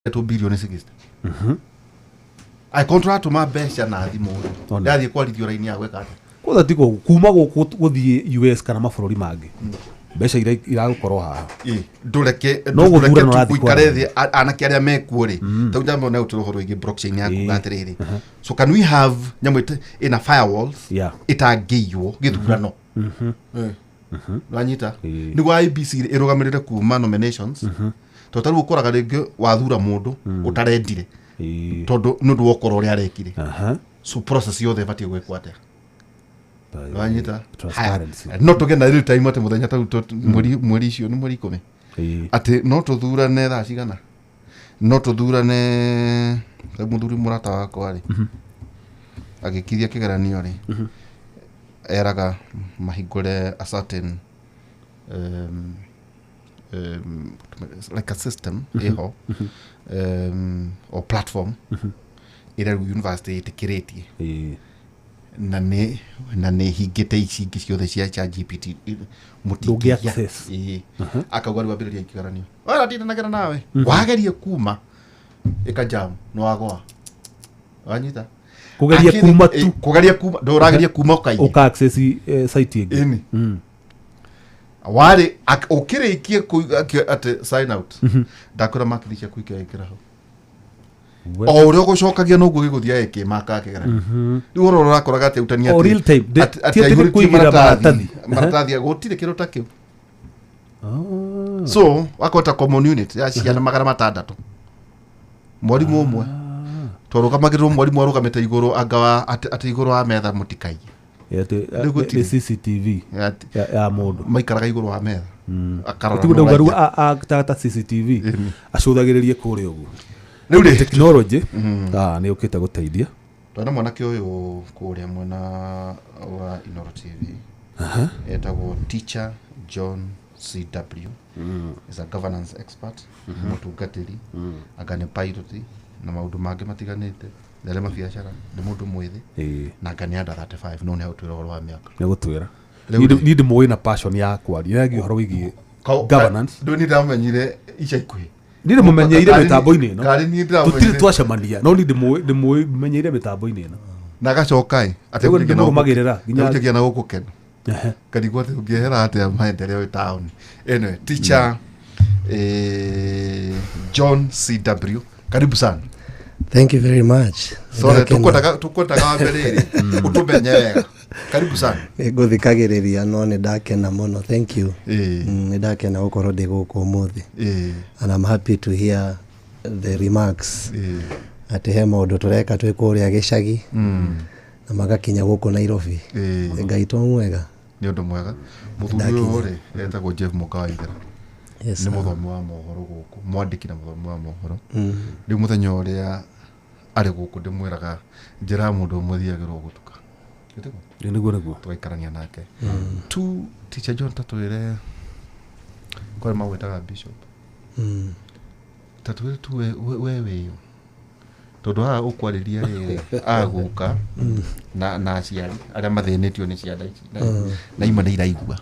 2 billion 60 angĩkorwo tũratũma mbeca na thimũ rĩ, Ona. ndathiĩ kwarithio raini ya gwĩka atĩa? Kwanza ti kũu kuma gũkũ gũthiĩ US kana mabũrũri mangĩ, mbeca iria iragũkorwo haha. Ĩ, ndũreke No gũthurana ndũreke tu ũrathiĩ gũikare kwaria. thĩ anake arĩa mekuo rĩ, tau njamba na gũtũra ũhoro wĩgiĩ blockchain ya kuga atĩrĩrĩ, so can we have nyamũ ĩna firewalls ĩtangĩiywo gĩthurano? Eh. Nĩwanyita? Nĩguo IEBC ĩrũgamĩrĩre kuma nominations, tondũ tarĩu ũkoraga rĩngĩ wathura mũndũ ũtarendire tondũ nĩ ũndũ wa ũkora ũrĩa arekire. So process yothe ĩbatiĩ gwĩkwo atĩa? Nĩwanyita? Transparency. Haya, no tũgĩe na real time atĩ mũthenya tarĩu mweri icio nĩ mweri 10 atĩ no tũthurane thaa cigana, no tũthurane ta mũthuri mũrata wakwa rĩ, agĩkithia kĩgeranio rĩ, eraga mahingũre a certain like a system ĩho or platform ĩrĩa rĩu university ĩtĩkĩrĩtie na nĩ hingĩte ici ingĩ ciothe cia ChatGPT. Ndũngĩ access. Ĩĩ. Akauga rĩu ambĩrĩria kĩgeranio waratindanagĩra nawe, wagerie kuma ĩkajam, nĩ wagwa. Wanyita? Kũgeria kuma tu. Kũgeria kuma, ndũrageria kuma ũkaiye. Ũka access site ĩngĩ. Ĩni. Warĩ ũkĩrĩkie atĩ sign out, ndakwĩra makithi ciaku ikĩra hau. O ũrĩa ũgũcokagia noguo gĩgũthiaga ĩkĩmakaga kĩgeranio. Rĩu ũrĩa ũrakoraga atĩ autania O real time. atĩ Ti atĩ nĩ aihũrĩtie kũigĩrĩra maratathi maratathi. Maratathi gũtirĩ kĩndũ ta kĩu. So wakota common unit ya ciana 600, mwarimũ ũmwe twarũgamagĩrĩrwo, mwarimũ arũgamĩte igũrũ anga wa atĩ igũrũ wa metha, mũtikaiye. Atĩ, Rĩu gũtirĩ. nĩ CCTV ya mũndũ. Maikaraga igũrũ wa metha akarora. Tiguo ndauga rĩu nĩũraiya. ta CCTV acũthagĩrĩrie kũrĩa ũguo. Rĩu rĩ, Technology nĩ ũkĩte gũteithia. Twena mwanake ũyũ kũrĩa mwena wa Inoro TV etagwo Teacher John CW, is a governance expert, mũtungatĩri, anga nĩ pilot na maũndũ mangĩ matiganĩte, nĩ mabiacara, nĩ mũndũ mwĩthĩ na anga nĩ under 35, no nĩ agũtwĩra ũhoro wa mĩaka. Nĩ gũtwĩra. Rĩu rĩ. Niĩ ndĩmũĩ na passion ya kwaria yagiĩ ũhoro wĩgiĩ governance. Ndũ nĩ ndamenyire ica ikuhĩ. Niĩ ndĩmũmenyeire mĩtambo-inĩ ĩno. Karĩ niĩ Tũtirĩ ndĩramenyire twacemania, no niĩ ndĩmũĩ menyeire mĩtambo-inĩ ĩno. Na agacoka ĩ atĩ Rĩu ndĩmũrũmagĩrĩra nginya- atĩ na gũkũ kena karigwo atĩ ũngĩehera atĩa maendeleo ĩ taũni. Anyway, Teacher John CW, karibu sana. Thank you very much. Sorry, Ndakena. tukwendaga wa mbere rĩ ũtũmenye wega. Karibu sana. Nĩ ngũthikagĩrĩria no nĩ ndakena mũno. Thank you. Nĩ ndakena gũkorwo ndĩ gũkũ ũmũthĩ. And I'm happy to hear the remarks atĩ he maũndũ tũreka twĩ kũrĩa gĩcagi na magakinya gũkũ Nairobi. Ngai to mwega. Nĩ ũndũ mwega. Mũthuri ũyũ rĩ etagwo Jeff Mũkawaithera. Yes, nĩ sir. Mũthomi wa mohoro gũkũ, mwandĩki na mũthomi wa mohoro. Rĩu mũthenya ũrĩa arĩ gũkũ ndĩmwĩraga njĩra ya mũndũ ũmwe thiagĩrwo gũtuka. Gĩtiguo? Ĩ, nĩguo. Tũgaikarania nake tu. Teacher John, tatwĩre kwarĩ magwĩtaga bishop. Tatwĩre tu we wĩyo, tondũ haha ũkwarĩria rĩrĩ agũka na aciari arĩa mathĩnĩtio nĩ ciana ici na imwe nĩ iraigua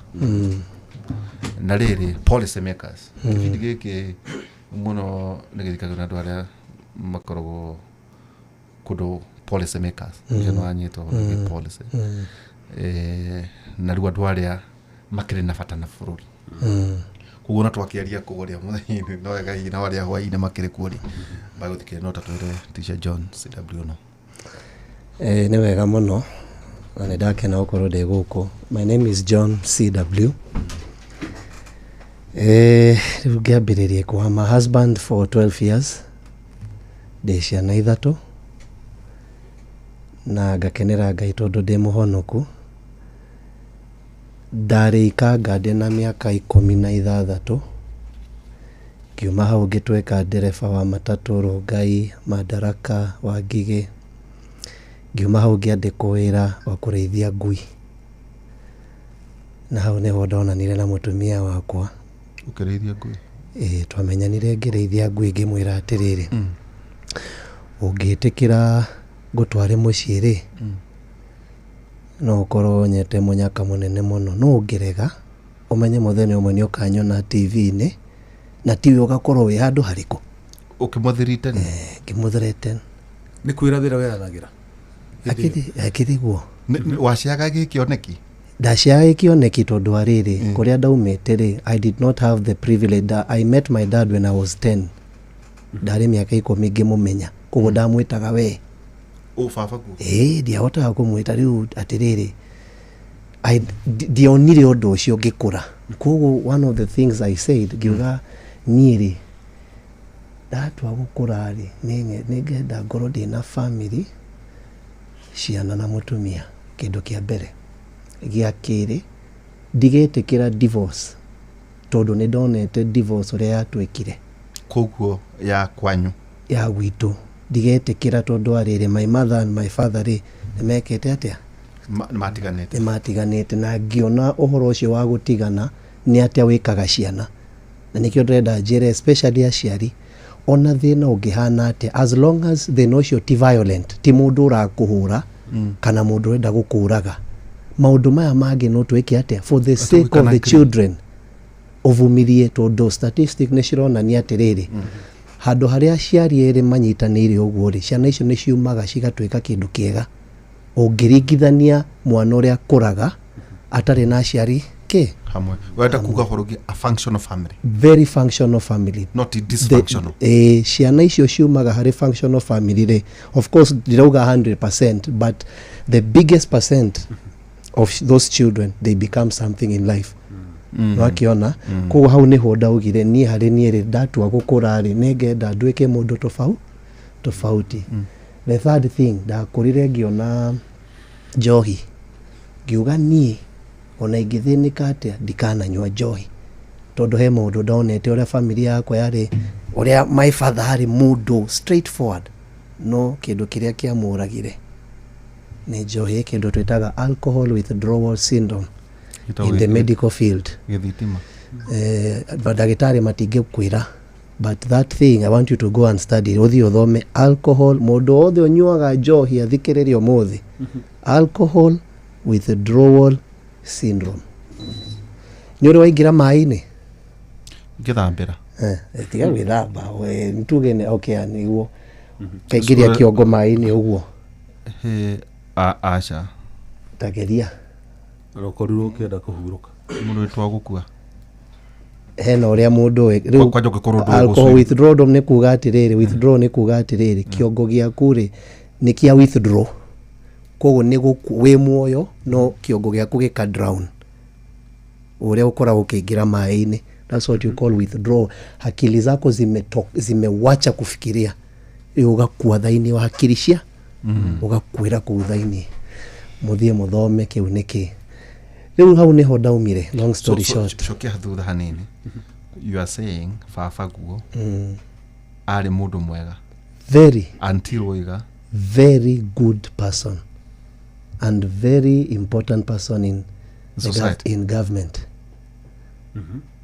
na rĩrĩ policy makers. Kĩbindi gĩkĩ mũno nĩ gĩthikagio na andũ arĩa makoragwo kũndũ policy makers ũcio nĩ wanyita ũhoro wĩgiĩ policy. Na rĩu andũ arĩa makĩrĩ na bata na bũrũri, koguo na twakĩaria kũrĩa mũthenya-inĩ no wega hihi na arĩa hwaĩ-inĩ makĩrĩ kuo rĩ magũthikĩrĩria. No tatwĩre, Teacher John CW, no Nĩ wega mũno na nĩ ndakena gũkorwo ndĩ gũkũ. My name is John CW. Rĩu ngĩambĩrĩrie kwa my husband for 12 years, ndĩ ciana ithatũ na ngakenera Ngai tondũ ndĩ mũhonoku. Ndarĩ ikanga ndĩ na mĩaka 16, ngiuma hau ngĩtuĩka ndereba wa matatũ Rongai, Madaraka, Wangigĩ. Ngiuma hau ngĩandĩkwo wĩra wa kũrĩithia ngui, na hau nĩho ndonanire na mũtumia wakwa. Ũkĩrĩithia ngui? Ĩĩ, twamenyanire ngĩrĩithia ngui, ngĩmwĩra atĩrĩrĩ, ũngĩtĩkĩra ngũtware mũciĩ rĩ, no ũkorwo nyete mũnyaka mũnene mũno, no ũngĩrega ũmenye mũthenya ũmwe nĩ ũkanyona TV-inĩ na tiwe ũgakorwo wĩ handũ harĩkũ. Ũkĩmũthirite? Ngĩmũthreaten. Nĩ kwĩrathĩra werathagĩra? Akĩrĩ guo. Waciaga gĩkĩoneki? Ndaciaga gĩkĩoneki tondũ wa rĩrĩ, kũrĩa ndaumĩte rĩ, I did not have the privilege. I met my dad when I was 10. Ndarĩ mĩaka 10 ngĩmũmenya, koguo ndamwĩtaga we. Ũ baba guo? Ĩĩ, ndiahotaga kũmwĩta rĩu atĩrĩrĩ, ndionire ũndũ ũcio ngĩkũra. Koguo one of the things I said, ngiuga niĩ rĩ, ndatua gũkũra rĩ, nĩngenda ngorwo ndĩna family, ciana na mũtumia, kĩndũ kĩa mbere. Gĩa kerĩ, ndigetĩkĩra divorce tondũ nĩ ndonete divorce ũrĩa yatwĩkire. Koguo ya kwanyu? Ya gwitũ ndigetĩkĩra tondũ wa rĩrĩ, my mother and my father rĩ, nĩ mekĩte atĩa? Nĩ matiganĩte. Nĩ matiganĩte, na ngĩona ũhoro ũcio wa gũtigana nĩ atĩa wĩkaga ciana, na nĩkĩo ndĩrenda njĩre especially aciari, ona thĩna ũngĩhana atĩa, as long as thĩna ũcio ti violent, ti mũndũ ũrakũhũra kana mũndũ ũrenda gũkũraga, maũndũ maya mangĩ no twĩke atĩa for the sake of can the agree. children, ũvumirie, tondũ statistic nĩ cironania atĩrĩrĩ, handũ harĩa aciari erĩ manyitanĩire ũguo rĩ, ciana icio nĩ ciumaga cigatuĩka kĩndũ kĩega ũngĩringithania mwana ũrĩa akũraga atarĩ na aciari kĩ. Hamwe. Wenda kuga ũhoro ũngĩ, a functional family? Very functional family. Not dysfunctional. Ciana icio ciumaga harĩ functional family rĩ, of course ndirauga 100%, but the biggest percent of those children, they become something in life. Nĩwakiona? Koguo hau nĩho ndaugire niĩ harĩ niĩ rĩ, ndatua gũkũra rĩ, nĩngenda nduĩke mũndũ tofauti. The third thing, ndakũrire ngĩona njohi, ngiuga niĩ ona ingĩthĩnĩka atĩa ndikananyua njohi, tondũ he maũndũ ndonete ũrĩa family yakwa yarĩ, ũrĩa my father arĩ mũndũ straightforward, no kĩndũ kĩrĩa kĩamũragire nĩ njohi, kĩndũ twĩtaga alcohol withdrawal syndrome in the medical field. Gĩthitima. Mandagĩtarĩ matingĩkwĩra, but that thing, I want you to go and study, ũthiĩ ũthome alcohol. Mũndũ wothe ũnyuaga njohi athikĩrĩrie ũmũthĩ, alcohol withdrawal syndrome nĩ ũrĩ waingĩra maĩ-inĩ? Ngĩthambĩra. Tiga gwĩthamba we, ntuge nĩ okay, nĩguo kaingĩria kĩongo maĩ-inĩ ũguo. He, aca. Tageria. Na ũkorirwo ũkĩenda kũhurũka. Mũndũ wĩtwa gũkua. Hena ũrĩa mũndũ rĩu Kwanja ũngĩkorwo ndũĩ alcohol gũswim. withdrawal nĩ kuga atĩrĩrĩ, withdraw nĩ kuga atĩrĩrĩ, kĩongo gĩaku rĩ, nĩ kĩa withdraw, koguo nĩ wĩ muoyo no kĩongo gĩaku gĩka drown ũrĩa ũkoragwo ũkĩingĩra maĩ-inĩ. That's what you call withdraw. Akili zako zimewacha kufikiria, rĩu ũgakua thĩinĩ wa hakiri cia ũgakuĩra kũu thĩinĩ. Mũthiĩ mũthome kĩu nĩkĩ. Rĩu hau nĩho ndaumire, long story short. Cokia thutha hanini. You are saying baba guo arĩ mũndũ mwega? Very. Until woiga. Very good person and very important person in the Society. In government.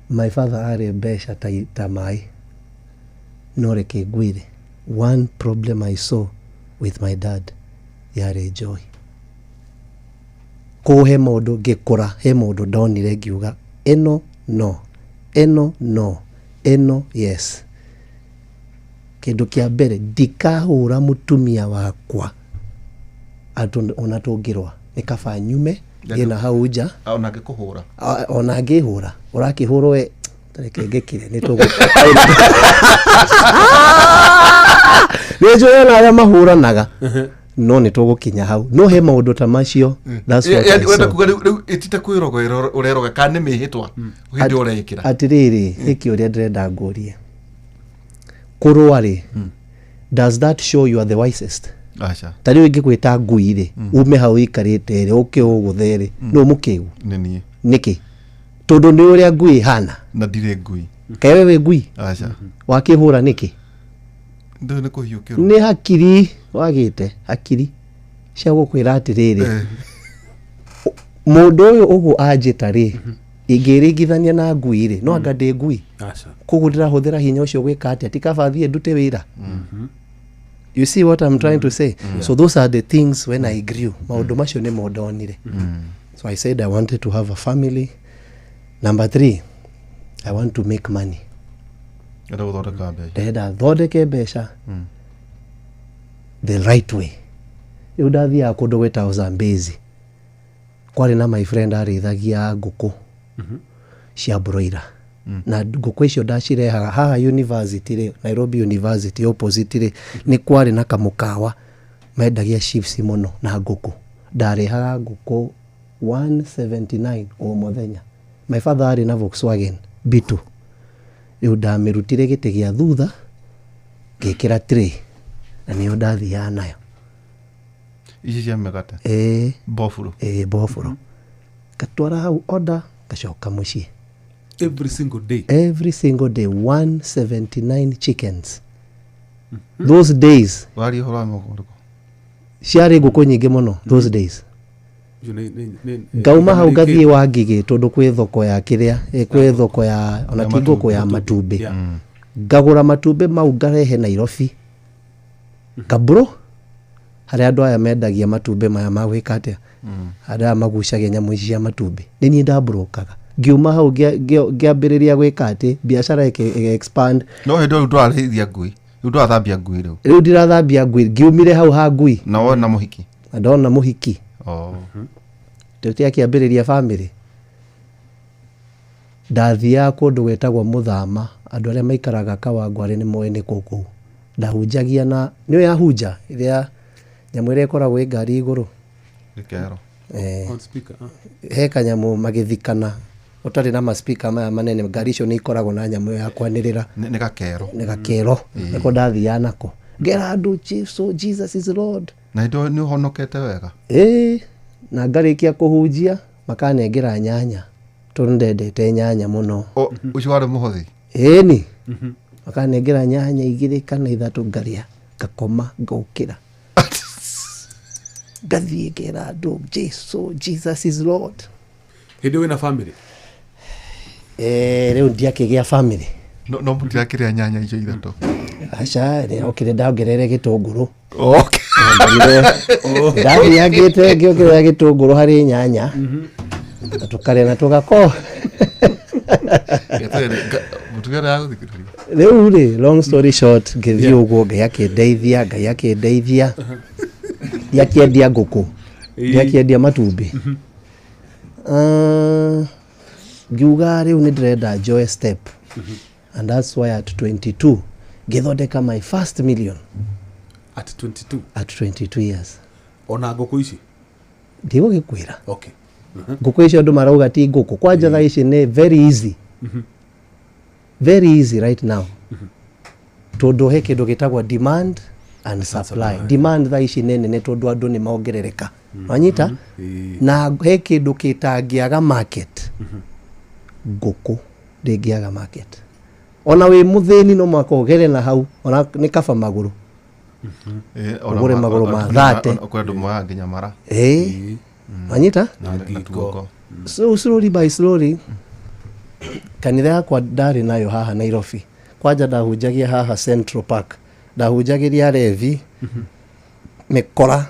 My father arĩ mbeca ta maĩ, no reke ngwĩre, one problem I saw with my dad yarĩ njohi. Koguo he maũndũ ngĩkũra, he maũndũ ndonire ngiuga ĩno no, ĩno no, ĩno yes. Kĩndũ kĩa mbere, ndikahũra mũtumia wakwa ona tũngĩrũa, nĩ kaba nyume thiĩ na hau nja. Ona angĩkũhũra? Ona angĩhũra, ũrakĩhũrwo we, tareke ngĩkire nĩ tũgũ nĩ njũĩ ona arĩa mahũranaga, no nĩ tũgũkinya hau, no he maũndũ ta macio. That's what I Wenda saw. kuga rĩu ĩtite kwĩroga ũreroga kana nĩ mĩhĩtwa hĩndĩ ũrekĩra? Atĩrĩrĩ, hĩkĩ ũrĩa ndĩrenda ngũrie, kũrũa rĩ, does that show you are the wisest? Aca. Ta rĩu ingĩgwĩta ngui rĩ, ume hau ũikarĩte rĩ, ũke ũgũthe rĩ, nũ mũkĩgu? Nĩ niĩ. Nĩkĩ? Tondũ nĩ ũrĩa ngui ĩhana. Na ndirĩ ngui. Kaĩ we wĩ ngui? Aca. Wakĩhũra nĩkĩ? Ndũĩ nĩ kũhiũkĩrwo. Nĩ hakiri wagĩte, hakiri cia gũkwĩra atĩrĩrĩ, mũndũ ũyũ ũguo anjĩta rĩ, ingĩringithania na ngui rĩ, no anga ndĩ ngui? Aca. Koguo ndĩrahũthĩra hinya ũcio gwĩka atĩa? Ti kaba thiĩ ndute wĩra? You see what I'm trying to say? So those are the things when I grew, maũndũ macio nĩmo ndonire. So I said I wanted to have a family. Number three, I want to make money. Enda gũthondeka mbeca. Ndĩrenda thondeke mbeca the right way. Rĩu ndathiaga kũndũ gwĩtagwo Zambezi, kwarĩ na my friend arĩithagia ngũkũ cia broiler, na ngũkũ icio ndacirehaga haha university rĩ, Nairobi University opposite rĩ, nĩ kwarĩ na kamũkawa mendagia chips mũno na ngũkũ. Ndarehaga ngũkũ 179 o mũthenya. My father arĩ na Volkswagen Beetle. Rĩu ndamĩrutire gĩtĩ gĩa thutha, ngĩkĩra tray, na nĩyo ndathiaga nayo. Ici cia mĩgate? Ĩĩ. Mboburo? Ĩĩ, mboburo. Ngatwara hau order, ngacoka mũciĩ. Every single day? Every single day, 179 chickens those days. Waria ũhoro wa mwaka ũrĩkũ? Ciarĩ ngũkũ nyingĩ mũno those days. Icio Ngauma hau ngathiĩ wa Ngigĩ, tondũ kwĩ thoko ya kĩrĩa, kwĩ thoko ya ona Ya ti ngũkũ ya matumbĩ. matumbĩ. Ngagũra matumbĩ mau, ngarehe Nairobi ngaburo harĩa andũ aya mendagia matumbĩ maya ma gwĩka atĩa, andũ aya magucagia nyamũ ici cia matumbĩ, nĩ niĩ ndamburokaga. Ngiuma hau ngĩambĩrĩria gwĩka atĩ biacara ĩkĩ expand. No hĩndĩ ĩyo rĩu ndũrarĩithia ngui, rĩu ndũrathambia ngui rĩu? Rĩu ndirathambia ngui, ngiumire hau ha ngui. Na wona mũhiki? Na ndona mũhiki. Oh. Tũtiakĩambĩrĩria family. Ndathiaga kũndũ gwĩtagwo Mũthama, andũ arĩa maikaraga Kawangware nĩ moĩ nĩ kũ kũu. Ndahunjagia na nĩ yahunja ĩrĩa nyamũ ĩrĩa ĩkoragwo ĩ ngari igũrũ. Gĩkero? Eh, On speaker, ah. he kanyamũ magĩthikana ũtarĩ na maspika maya manene, ngari icio nĩ ikoragwo na nyamũ ĩyo ya kwanĩrĩra. Nĩ gakero. Nĩ gakero, nĩko ndathiaga nako ngera andũ, "So Jesus is Lord." Na hĩndĩ ĩyo nĩ ũhonokete wega? Ĩĩ, na ngarĩkia kũhunjia makanengera nyanya, tondũ ndendete nyanya mũno. O, ũcio warĩ mũhothi? Ĩni, makanengera nyanya igĩrĩ kana ithatũ, ngarĩa, ngakoma, ngokĩra, ngathiĩ ngera andũ Jesu, Jesus is Lord. Hĩndĩ ĩyo wĩna family? Eh, rĩu ndiakĩgĩa family. No mũtirakĩrĩa nyanya icio ithatũ? Aca, okire ndongerere gĩtũngũrũ. Okay. Ndathiangĩte ngĩongerera gĩtũngũrũ harĩ nyanya na tũkarĩa na tũgako. Mũtumia ũrĩa agũthikĩrĩria. Rĩu rĩ, long story short, ngĩthiĩ ũguo, Ngai akĩndeithia, Ngai akĩndeithia, ndiakĩendia ngũkũ, ndiakĩendia matumbĩ. Ah, ngiuga rĩu nĩ ndĩrenda njoe step, and that's why at 22 ngĩthondeka my first million. At 22? At 22 years. Ona ngũkũ ici? Ndigũgĩkwĩra. Ngũkũ icio andũ marauga ti ngũkũ kwanja, thaa ici nĩ very easy, very easy right now, tondũ he kĩndũ gĩtagwo demand and supply. Demand thaa ici nĩ nene tondũ andũ nĩ mongerereka, wanyita? Na he kĩndũ kĩtangĩaga market, ngũkũ ndĩngĩaga market. Ona wĩ mũthĩni no mwaka ũgere na hau, ona nĩ kaba magũrũ. Eh, ona Ũgũre magũrũ ma 30. Kwĩ andũ moyaga nginya mara. Ĩĩ, wanyita? Na tuoko. So slowly by slowly, kanitha yakwa ndarĩ nayo haha Nairobi, kwanja ndahunjagia haha Central Park, ndahunjagĩria arevi, mĩkora.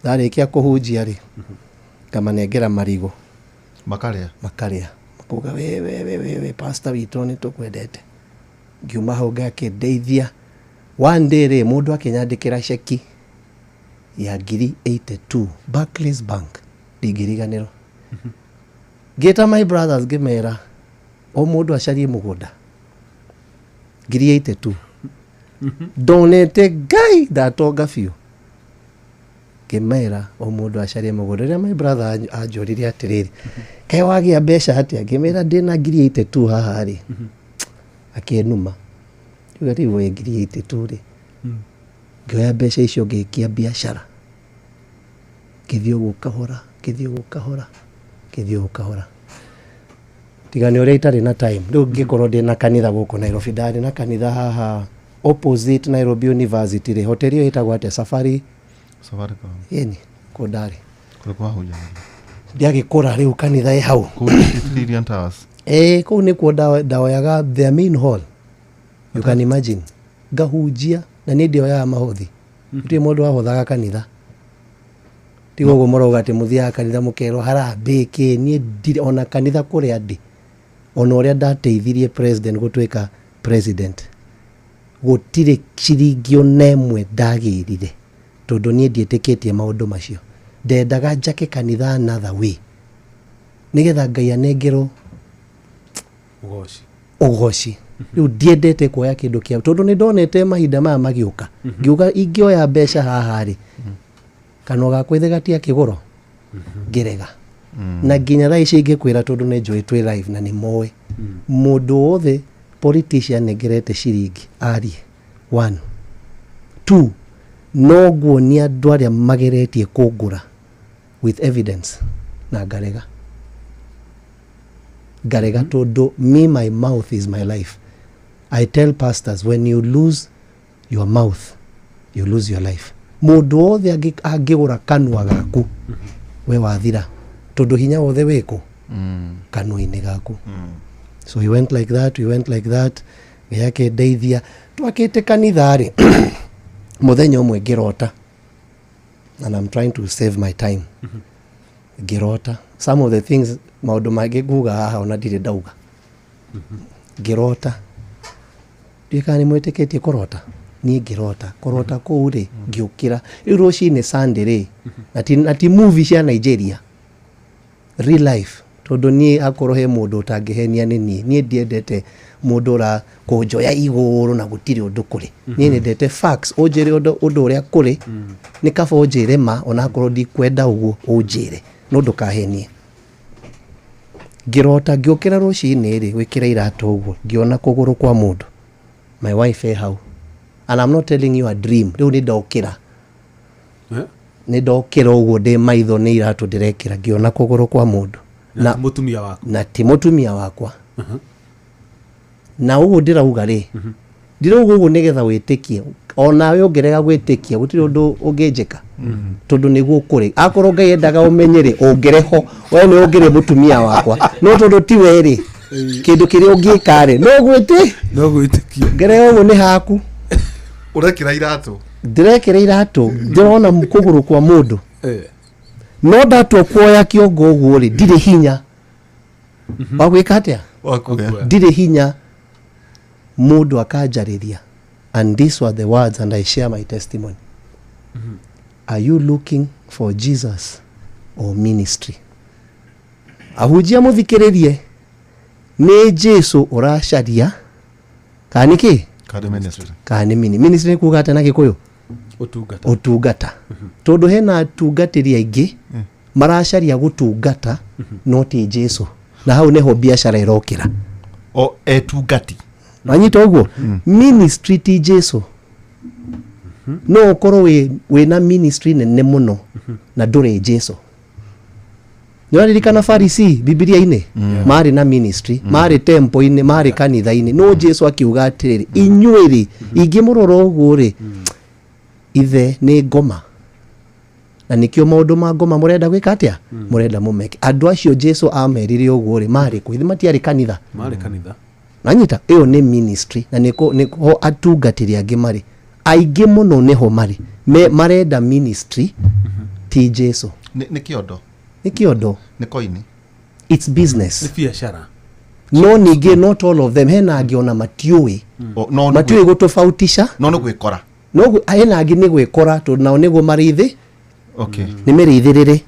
Ndarĩkia kũhunjia rĩ, ngamanengera marigũ. Makarĩa? Makarĩa, makuga, we we we we we, pastor witũ, nĩ tũkwendete. Ngiuma hau ngakĩndeithia. One day rĩ, mũndũ akĩnyandĩkĩra ceki ya ngiri 82, Barclays Bank, ndingĩriganĩrwo. Ngĩta my brothers, ngĩmera o mũndũ acarie mũgũnda. Ngiri 82 ndonete, Ngai, ndatonga biũ. Ngĩmera o mũndũ acarie mũgũnda. Rĩrĩa my brother anjũririe atĩrĩrĩ, "Kaĩ wagĩa mbeca atĩa?" Ngĩmĩra ndĩna ngiri 82 haha rĩ, akĩnuma, uga rĩu we ngiri 82 rĩ. Ngĩoya mbeca icio, ngĩkia biacara, ngĩthiĩ ũguo kahora, ngĩthiĩ ũguo kahora, ngĩthiĩ ũguo kahora, tiga nĩ ũrĩa itarĩ na time. Rĩu ngĩkorwo ndĩ na kanitha gũkũ Nairobi, ndarĩ na kanitha haha opposite Nairobi University rĩ, hoteli ĩyo ĩtagwo atĩa, Safari? Safaricom. Ĩni kũ ndarĩ. Kũrĩa kwahunjagĩria? Ndiagĩkũra rĩu kanitha ĩ hau. Kũu Trillion Towers? Ĩĩ, kũu nĩkuo ndaoyaga their main hall, you can imagine. Ngahunjia na niĩ ndioyaga mahothi, gũtirĩ mũndũ wahothaga kanitha, tiga ũguo mũrauga atĩ mũthiaga kanitha mũkerwo harambĩ kĩ. Niĩ ndirĩ ona kanitha kũrĩa ndĩ, ona ũrĩa ndateithirie president gũtuĩka president. Gũtirĩ ciringi ona ĩmwe ndagĩrire, tondũ niĩ ndiĩtĩkĩtie maũndũ macio. Ndendaga njake kanitha another way, nĩgetha Ngai anengerwo Ũgoci. Ũgoci. Rĩu ndiendete kuoya kĩndũ kĩa, tondũ nĩ ndonete mahinda maya magĩũka, ngiuga ingĩoya mbeca haha rĩ, kanua gakwa ithe gatia kĩgũro ngĩrega. Na nginya thaa ici ingĩkwĩra, tondũ nĩ njũĩ twĩ live na nĩ moĩ, mũndũ wothe politician nengerete ciringi arie. One, two, no nguonia andũ arĩa mageretie kũngũra with evidence na ngarega, ngarega, tondũ me, my mouth is my life. I tell pastors, when you lose your mouth, you lose your life. Mũndũ wothe angĩgũra kanua gaku, we wathira, tondũ hinya wothe wĩkũ kanua-inĩ gaku. So we went like that, we went like that. Ngai akĩndeithia. Twakĩte kanitha rĩ, mũthenya ũmwe ngĩrota, and I'm trying to save my time, ngĩrota some of the things, maũndũ mangĩ nguga haha ona ndirĩ ndauga. Ngĩrota, ndiũĩ kana nĩ mwĩtĩkĩtie kũrota. Niĩ ngĩrota, kũrota kũu rĩ, ngĩũkĩra rĩu rũcinĩ Sunday rĩ, na ti movie cia Nigeria, real life, tondũ niĩ akorwo he mũndũ ũtangĩhenia nĩ niĩ. Niĩ ndiendete mũndũ ũra kũnjoya igũrũ na gũtirĩ ũndũ kũrĩ. Niĩ nyendete facts. Ũnjĩre ũndũ ũrĩa kũrĩ, nĩ kaba ũnjĩre ma, onakorwo ndikwenda ũguo ũnjĩre, no ndũkahenie. Ngĩrota ngĩũkĩra rũcinĩ rĩ, gwĩkĩra iratũ ũguo, ngĩona kũgũrũ kwa mũndũ, my wife e hau. And I'm not telling you a dream. Rĩu nĩ ndokĩra. Eh? Nĩ ndokĩra ũguo, ndĩ maitho nĩ iratũ ndĩrekĩra, ngĩona kũgũrũ kwa mũndũ. Na Na ti mũtumia waku? Na ti mũtumia wakwa. Na ũguo ndĩrauga rĩ, ndirauga ũguo nĩgetha wĩtĩkie. Onawe ũngĩrega gwĩtĩkia, gũtirĩ ũndũ ũngĩnjĩka, tondũ nĩguo kũrĩ. Akorwo Ngai endaga ũmenye rĩ, ũngĩreho we nĩ ũngĩrĩ mũtumia wakwa, no tondũ ti we rĩ, kĩndũ kĩrĩa ũngĩka rĩ, no gwĩtĩ No gwĩtĩkia. Ngerega ũguo nĩ haku. Ũrekĩra iratũ. Ndĩrekĩra iratũ, ndĩrona kũgũrũ kwa mũndũ. No ndatua kuoya kĩongo ũguo rĩ, ndirĩ hinya wa gwĩka atĩa? Wakuoya. Ndirĩ hinya. Mũndũ akanjarĩria, and these were the words, and I share my testimony: "Are you looking for Jesus or ministry?" Ahunjia, mũthikĩrĩrie, nĩ Jesu ũracaria kana nĩ kĩ? Kana ministry. Kana nĩ ministry? Nĩ kuga atĩa na Gĩkũyũ? Ũtungata. Ũtungata, tondũ hena atungatĩri aingĩ maracaria gũtungata no ti Jesu, na hau nĩho biacara ĩrokĩra. O etungati. Wanyita ũguo? Ministry ti Jesu. No ũkorwo wĩna ministry nene mũno na ndũrĩ Jesu. Nĩwaririkana Farisi Bibilia-inĩ? Marĩ na ministry, marĩ temple-inĩ, marĩ kanitha-inĩ, no Jesu akiuga atĩrĩrĩ, inyuĩ rĩ, ingĩmũrora ũguo rĩ, ithe nĩ ngoma, na nĩkĩo maũndũ ma ngoma mũrenda gwĩka atĩa, mũrenda mũmeke. Andũ acio Jesu amerire ũguo rĩ, marĩ kũ? Ithe matiarĩ kanitha? Marĩ kanitha. Nanyita ĩyo nĩ ministry, na nĩho atungatĩri angĩ marĩ aingĩ mũno, nĩho marĩ. Marenda ministry ti Jesu. Nĩ kĩondo. Nĩ kĩondo. Nĩ koini. It's business. Nĩ biacara. No ningĩ not all of them. Hena angĩ ona matiũĩ. O, no nĩ matiũĩ gũtofautisha. No nĩ gwĩkora. No hena angĩ nĩ gwĩkora, tondũ nao nĩguo marĩithĩ. Nĩ mĩrĩithĩrĩre,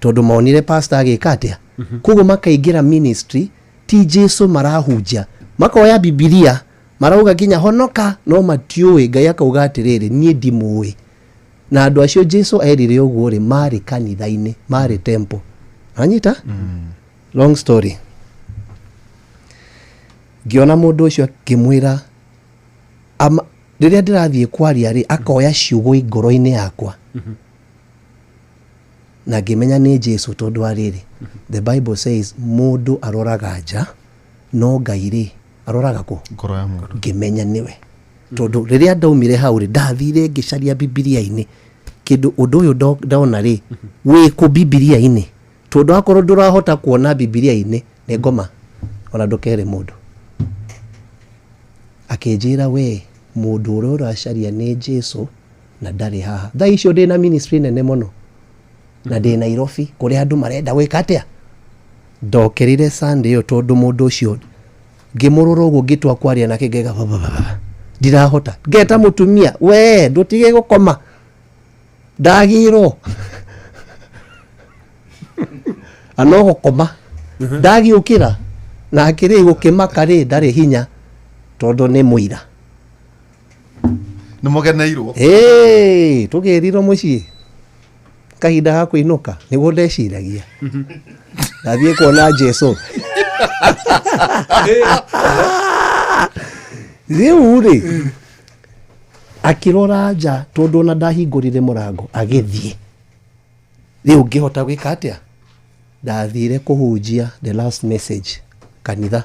tondũ monire pastor agĩka atĩa, koguo makaingĩra ministry ti Jesu marahunjia. Makoya Bibilia, marauga nginya honoka, no matiũĩ. Ngai akauga atĩrĩrĩ, niĩ ndimũĩ. Na andũ acio Jesu erire ũguo rĩ, marĩ kanitha-inĩ, marĩ temple. Anyita long story, ngĩona mũndũ ũcio akĩmwĩra rĩrĩa ndĩrathiĩ kwaria rĩ, akoya ciugo ngoro-inĩ yakwa, na ngĩmenya nĩ Jesu, tondũ wa rĩrĩ, the Bible says mũndũ aroraga nja, no Ngai rĩ, aroraga kũ? Ngoro ya mũndũ. Ngĩmenya nĩwe, tondũ rĩrĩa ndaumire hau rĩ, ndathire ngĩcaria Bibilia-inĩ kĩndũ ũndũ ũyũ ndona rĩ, wĩkũ Bibilia-inĩ? Tondũ akorwo ndũrahota kuona Bibilia-inĩ, nĩ ngoma, ona ndũkere mũndũ. Akĩnjĩra, we mũndũ ũrĩa ũracaria nĩ Jesu na ndarĩ haha. Thaa icio ndĩ na ministry nene mũno na ndĩ Nairobi, kũrĩa andũ marenda gwĩka atĩa. Ndokerire Sunday ĩyo, tondũ mũndũ ũcio ngĩmũrora ũguo, ngĩtua kwaria nake, ngaiga ba, ba, ba, ba. Ndirahota. Ngeta mũtumia, we ndũtige gũkoma, ndagĩrwo ano gũkoma, ndagĩũkĩra nake rĩ gũkĩmaka rĩ ndarĩ hinya tondũ nĩ mũira. Nĩ mũgeneirwo. Ĩĩ, tũgĩrirwo mũciĩ kahinda ga kũinũka nĩguo ndeciragia ndathiĩ kuona Jesu. Rĩu rĩ akĩrora nja tondũ ona ndahingũrire mũrango agĩthiĩ. Rĩu ngĩhota gwĩka atĩa? Ndathire kũhunjia the last message kanitha,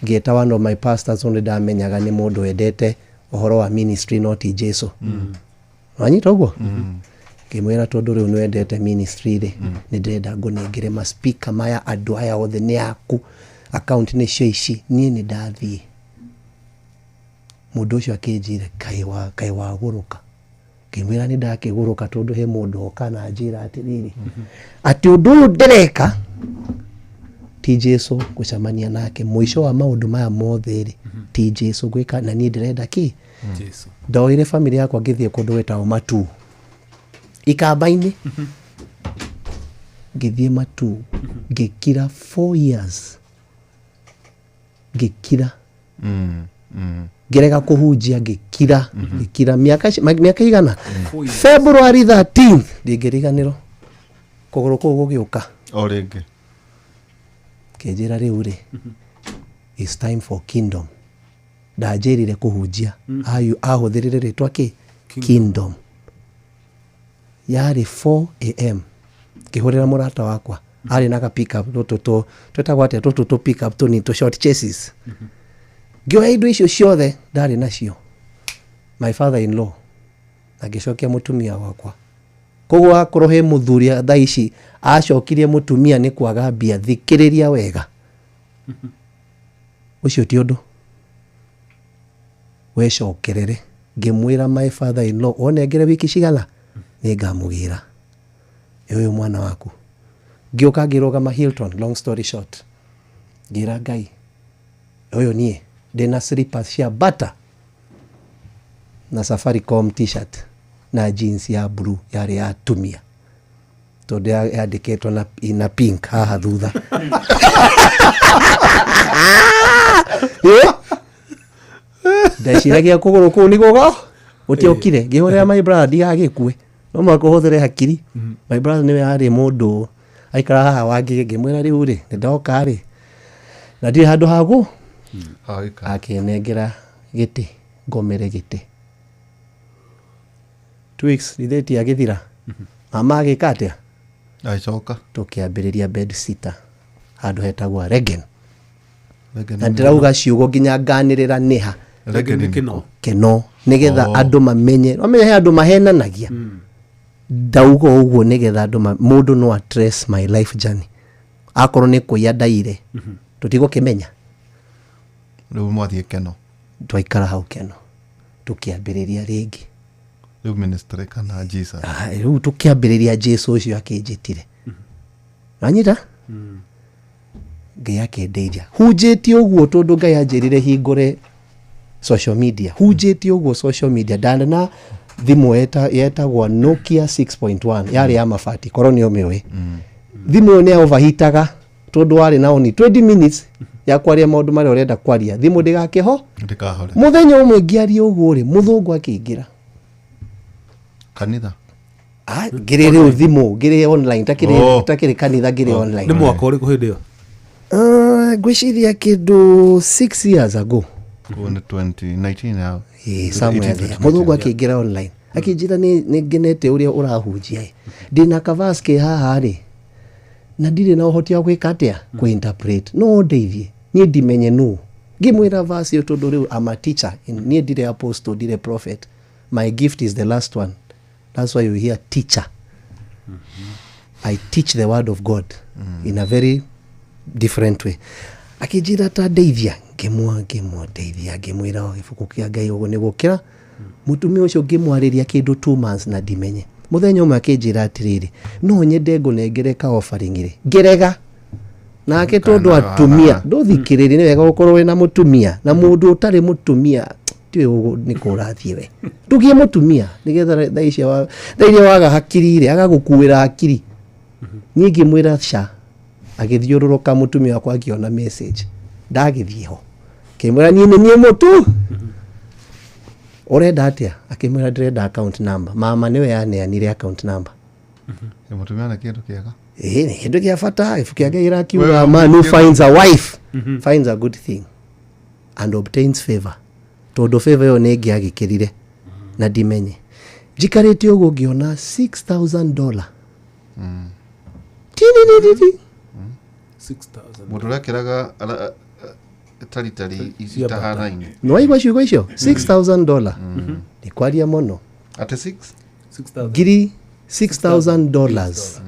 ngĩeta one of my pastors tondũ ndamenyaga nĩ mũndũ wendete ũhoro wa ministry no ti Jesu. Wanyita ũguo? Ngĩmwĩra tondũ rĩu nĩwendete ministry rĩ, nĩ ndĩrenda ngũnengere ma speaker maya, andũ aya othe nĩ aku, account nĩcio ici, niĩ nĩ ndathiĩ. Mũndũ ũcio akĩnjĩra, kaĩ wa kaĩ wagũrũka? Ngĩmwĩra nĩ ndakĩgũrũka tondũ he mũndũ oka na njĩra atĩrĩrĩ, atĩ ũndũ ũyũ ndĩreka ti Jesu gũcemania nake mũico wa maũndũ maya mothe rĩ, ti Jesu gwĩka na niĩ ndĩrenda kĩ. Jesu. Ndoire family yakwa ngĩthiĩ kũndũ gwĩtagwo Matu Ikamba-inĩ, ngĩthiĩ Matu ngĩkira 4 years, ngĩkira, ngĩrega kũhunjia, ngĩkira, ngĩkira mĩaka mĩaka igana. February 13th ndingĩriganĩrwo, kũgũrũ kũu gũgĩũka. O rĩngĩ. Kĩnjĩra rĩu rĩ, it's time for kingdom. Ndanjĩrire kũhunjia. Ayu ahũthĩrire rĩtwa kĩ kingdom. Yarĩ 4 a.m., ngĩhũrĩra mũrata wakwa arĩ na ga pickup tũtũ twĩtagwo atĩa, tũtũ tũ pickup tũnini tũ short chases. Ngĩoya indo icio ciothe ndarĩ nacio, my father in law, na ngĩcokia mũtumia wakwa. Koguo akorwo he mũthuri thaa ici acokirie mũtumia nĩ kwaga mbia, thikĩrĩria wega, ũcio ti ũndũ wecokerere. Ngĩmwĩra my father in law, onengere wiki cigana nĩ ngamũgĩra ĩ ũyũ mwana waku. Ngĩũka ngĩrũgama Hilton, long story short, ngĩra Ngai ũyũ niĩ ndĩna slippers cia Bata na Safaricom T-shirt na jeans ya blue yarĩ ya atumia tondũ yandĩkĩtwo na, ina pink haha thutha. Ndeciragia kũgũrũ kũu nĩ gũgo gũtiokire. Ngĩhũrĩra my brother ndigagĩkue, no mũhaka ũhũthĩre hakiri. My brother nĩwe arĩ mũndũ aikara haha wangĩ. Ngĩmwĩra rĩu rĩ nĩ ndoka rĩ na ndirĩ handũ hagũ. Hagĩka. Akĩnengera gĩtĩ ngomere gĩtĩ 2 weeks rithĩti agĩthira. Mama agĩka atĩa? Agĩcoka. Tũkĩambĩrĩria bed sitter handũ hetagwo Regen, na ndĩrauga ciugo nginya nganĩrĩra nĩha. Regen. Nĩ kĩno. Keno, nĩgetha Oh. andũ mamenye, wamenya he andũ mahenanagia. Ndauga ũguo nĩgetha andũ mũndũ no atrace my life journey, akorwo nĩ kũiya ndaire tũtigũkĩmenya. Rĩu mwathiĩ Keno? Twaikara hau Keno tũkĩambĩrĩria rĩngĩ. Rĩu ministry kana Jesus? Ah, rĩu tũkĩambĩrĩria Jesu ũcio akĩnjĩtire, wanyita, Ngai akĩndeithia hunjĩtie ũguo tondũ Ngai anjĩrire hingũre social media. Hunjĩtie ũguo social media, ndarĩ na thimũ yetagwo Nokia 6.1, yarĩ ya mabati, korwo nĩ ũmĩũĩ. Thimũ ĩyo nĩ overheataga tondũ warĩ na only 20 minutes ya kwaria maũndũ marĩa ũrenda kwaria, thimũ ndĩgakĩho. Ndĩkahore. Mũthenya ũmwe ngĩaria ũguo rĩ, mũthũngũ akĩingĩra. Kanitha? Ah, ngĩrĩ rĩu thimũ ngĩrĩ online takĩrĩ Oh. takĩrĩ kanitha ngĩrĩ online. Nĩ mwaka ũrĩkũ hĩndĩ ĩyo? Ngwĩciria kĩndũ 6 years ago. Kũu nĩ 2019 yao. Ĩĩ, somewhere there. 18, Mũthũngũ akĩingĩra online akĩnjĩra nĩ ngenete ũrĩa ũrahunjia ĩ. Ndĩna kavas ke haha rĩ na ndirĩ na ũhoti wa gwĩka atĩa, kũ-interpret, no ũndeithie niĩ ndimenye nũ. Ngĩmwĩra verse ĩyo tondũ rĩu I'm a teacher. Niĩ ndirĩ apostle, ndirĩ prophet, my gift is the last one, that's why you hear teacher. I teach the word of God in a very different way. Akĩnjĩra ta ndeithia, ngĩmwa ngĩmũteithia, ngĩmwĩra o gĩbuku kĩa Ngai ũguo nĩ gũkĩra mũtumia ũcio. Ngĩmwarĩria kĩndũ 2 months na ndimenye. Mũthenya ũmwe akĩnjĩra atĩrĩrĩ, no nyende ngũnengere ka offering rĩ. Ngĩrega nake tondũ atumia ndũthikĩrĩrie, nĩ wega gũkorwo wĩna mũtumia na mũndũ ũtarĩ mũtumia. Ndiũĩ nĩkũ ũrathiĩ we. Ndũgĩe mũtumia nĩgetha thaa ici thaa iria waga hakiri rĩ, agagũkuĩra hakiri. Niĩ ngĩmwĩra ca, agĩthiũrũrũka mũtumia wakwa akĩona message. Ndagĩthiĩ ho. Ngĩmwĩra niĩ nĩ niĩ mũtu. Ũrenda atĩa? Akĩmwĩra ndĩrenda account number. Mama nĩwe yaneanire account number. Mũtumia na kĩndũ kĩega. Ĩĩ nĩ kĩndũ kĩa bata. Ibuku kĩa Ngai rĩrakiuga, a man who finds a wife finds a good thing and obtains favor. Tondũ favor ĩyo nĩ ĩngĩagĩkĩrire na ndimenye. Njikarĩte ũguo ngĩona $6,000. Tinini. 6000. Mũndũ ũrĩa akĩraga taritari Cia bata. itahanaine. Nĩ waigua ciugo icio? $6,000. Nĩ kwaria mũno. Atĩ 6? 6000. Ngiri $6,000.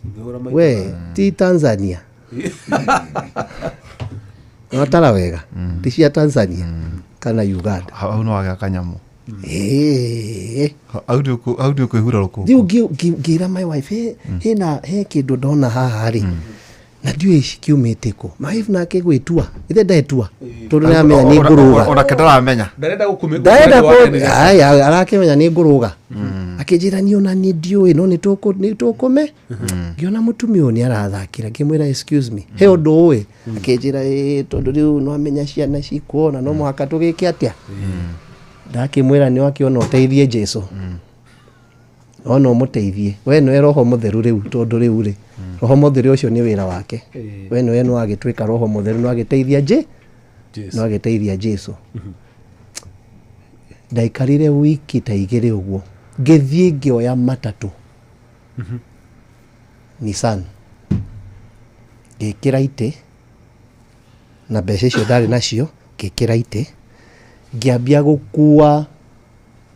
Ũngĩhũra maita We ti Tanzania. Watara wega. Ti cia Tanzania kana Uganda. Hau no wagĩa kanyamũ. Ĩĩ. Hau nĩ ũkwĩhura rũkũngũ. Rĩu ngĩra my wife, hena he kĩndũ ndona haha rĩ, na ndiũĩ kiumĩte kũ. My wife nake gwĩtua, ithe ndetua tondũ nĩamenya nĩ ngũrũga. Onake ndaramenya. Ndarenda gũkũmĩ- Ndaenda gũkũmĩ- aya arakĩmenya nĩ ngũrũga. Akĩnjĩra niĩ ona niĩ ndiũĩ no nĩ tũkũme. Ngĩona mũtumia ũyũ nĩ arathakĩra, ngĩmwĩra excuse me, he ũndũ ũĩ? Akĩnjĩra ĩĩ tondũ rĩu nĩwamenya ciana cikuo na no mũhaka tũgĩke atĩa. Ndakĩmwĩra nĩ wakĩona ũteithie Jesũ. Ona ũmũteithie. We nĩwe roho mũtheru rĩu tondũ rĩu rĩ, roho mũtheru ũcio nĩ wĩra wake. We nĩwe nĩwagĩtuĩka roho mũtheru nĩwagĩteithia Jesũ. nĩwagĩteithia Jesũ. Ndaikarire wiki ta igĩrĩ ũguo, ngĩthiĩ ngĩoya matatũ. Nissan. Ngĩkĩra itĩ na mbeca icio ndarĩ nacio, ngĩkĩra itĩ, ngĩambia gũkua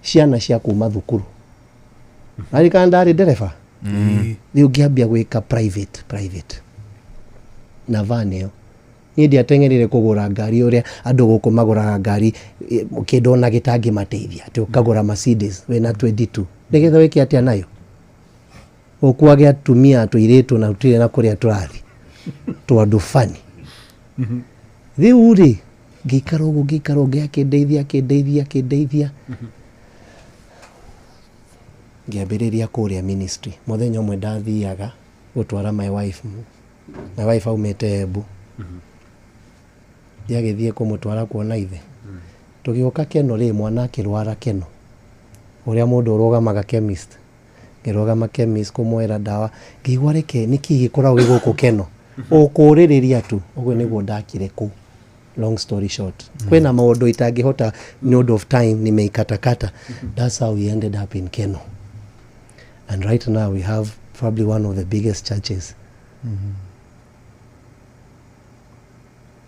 ciana cia kuma thukuru. Naririkana ndarĩ ndereba. Rĩu ngĩambia gwĩka private na van ĩyo. Niĩ ndiateng'erire kũgũra ngari ũrĩa andũ gũkũ magũraga ngari kĩndũ ona gĩtangĩmateithia, atĩ ũkagũra Mercedes wĩna 22 nĩgetha wĩke atĩa nayo? Ũkuage atumia tũirĩtu na tũtirĩ na kũrĩa tũrathiĩ tondũ bani. Rĩu rĩ ngĩikara ũguo ngĩikara ũguo akĩndeithia akĩndeithia akĩndeithia. Ngĩambĩrĩria kũrĩa ministry. Mũthenya ũmwe ndathiaga gũtwara my wife. My wife aumĩte Embu. Ndiagĩthiĩ kũmũtwara kuona ithe. Tũgĩũka Keno rĩ, mwana akĩrwara Keno. Ũrĩa mũndũ ũrũgamaga chemist. Ngĩrũgama chemist kũmwĩra ndawa. Ngĩigua reke nĩkĩ gĩkoragwo gĩ gũkũ Keno. Ũkũrĩrĩria tu. Ũguo nĩguo ndakire kũu. Long story short. Kwĩna maũndũ itangĩhota nĩ ũndũ of time nimeikatakata. That's how we ended up in Keno. And right now we have probably one of the biggest churches.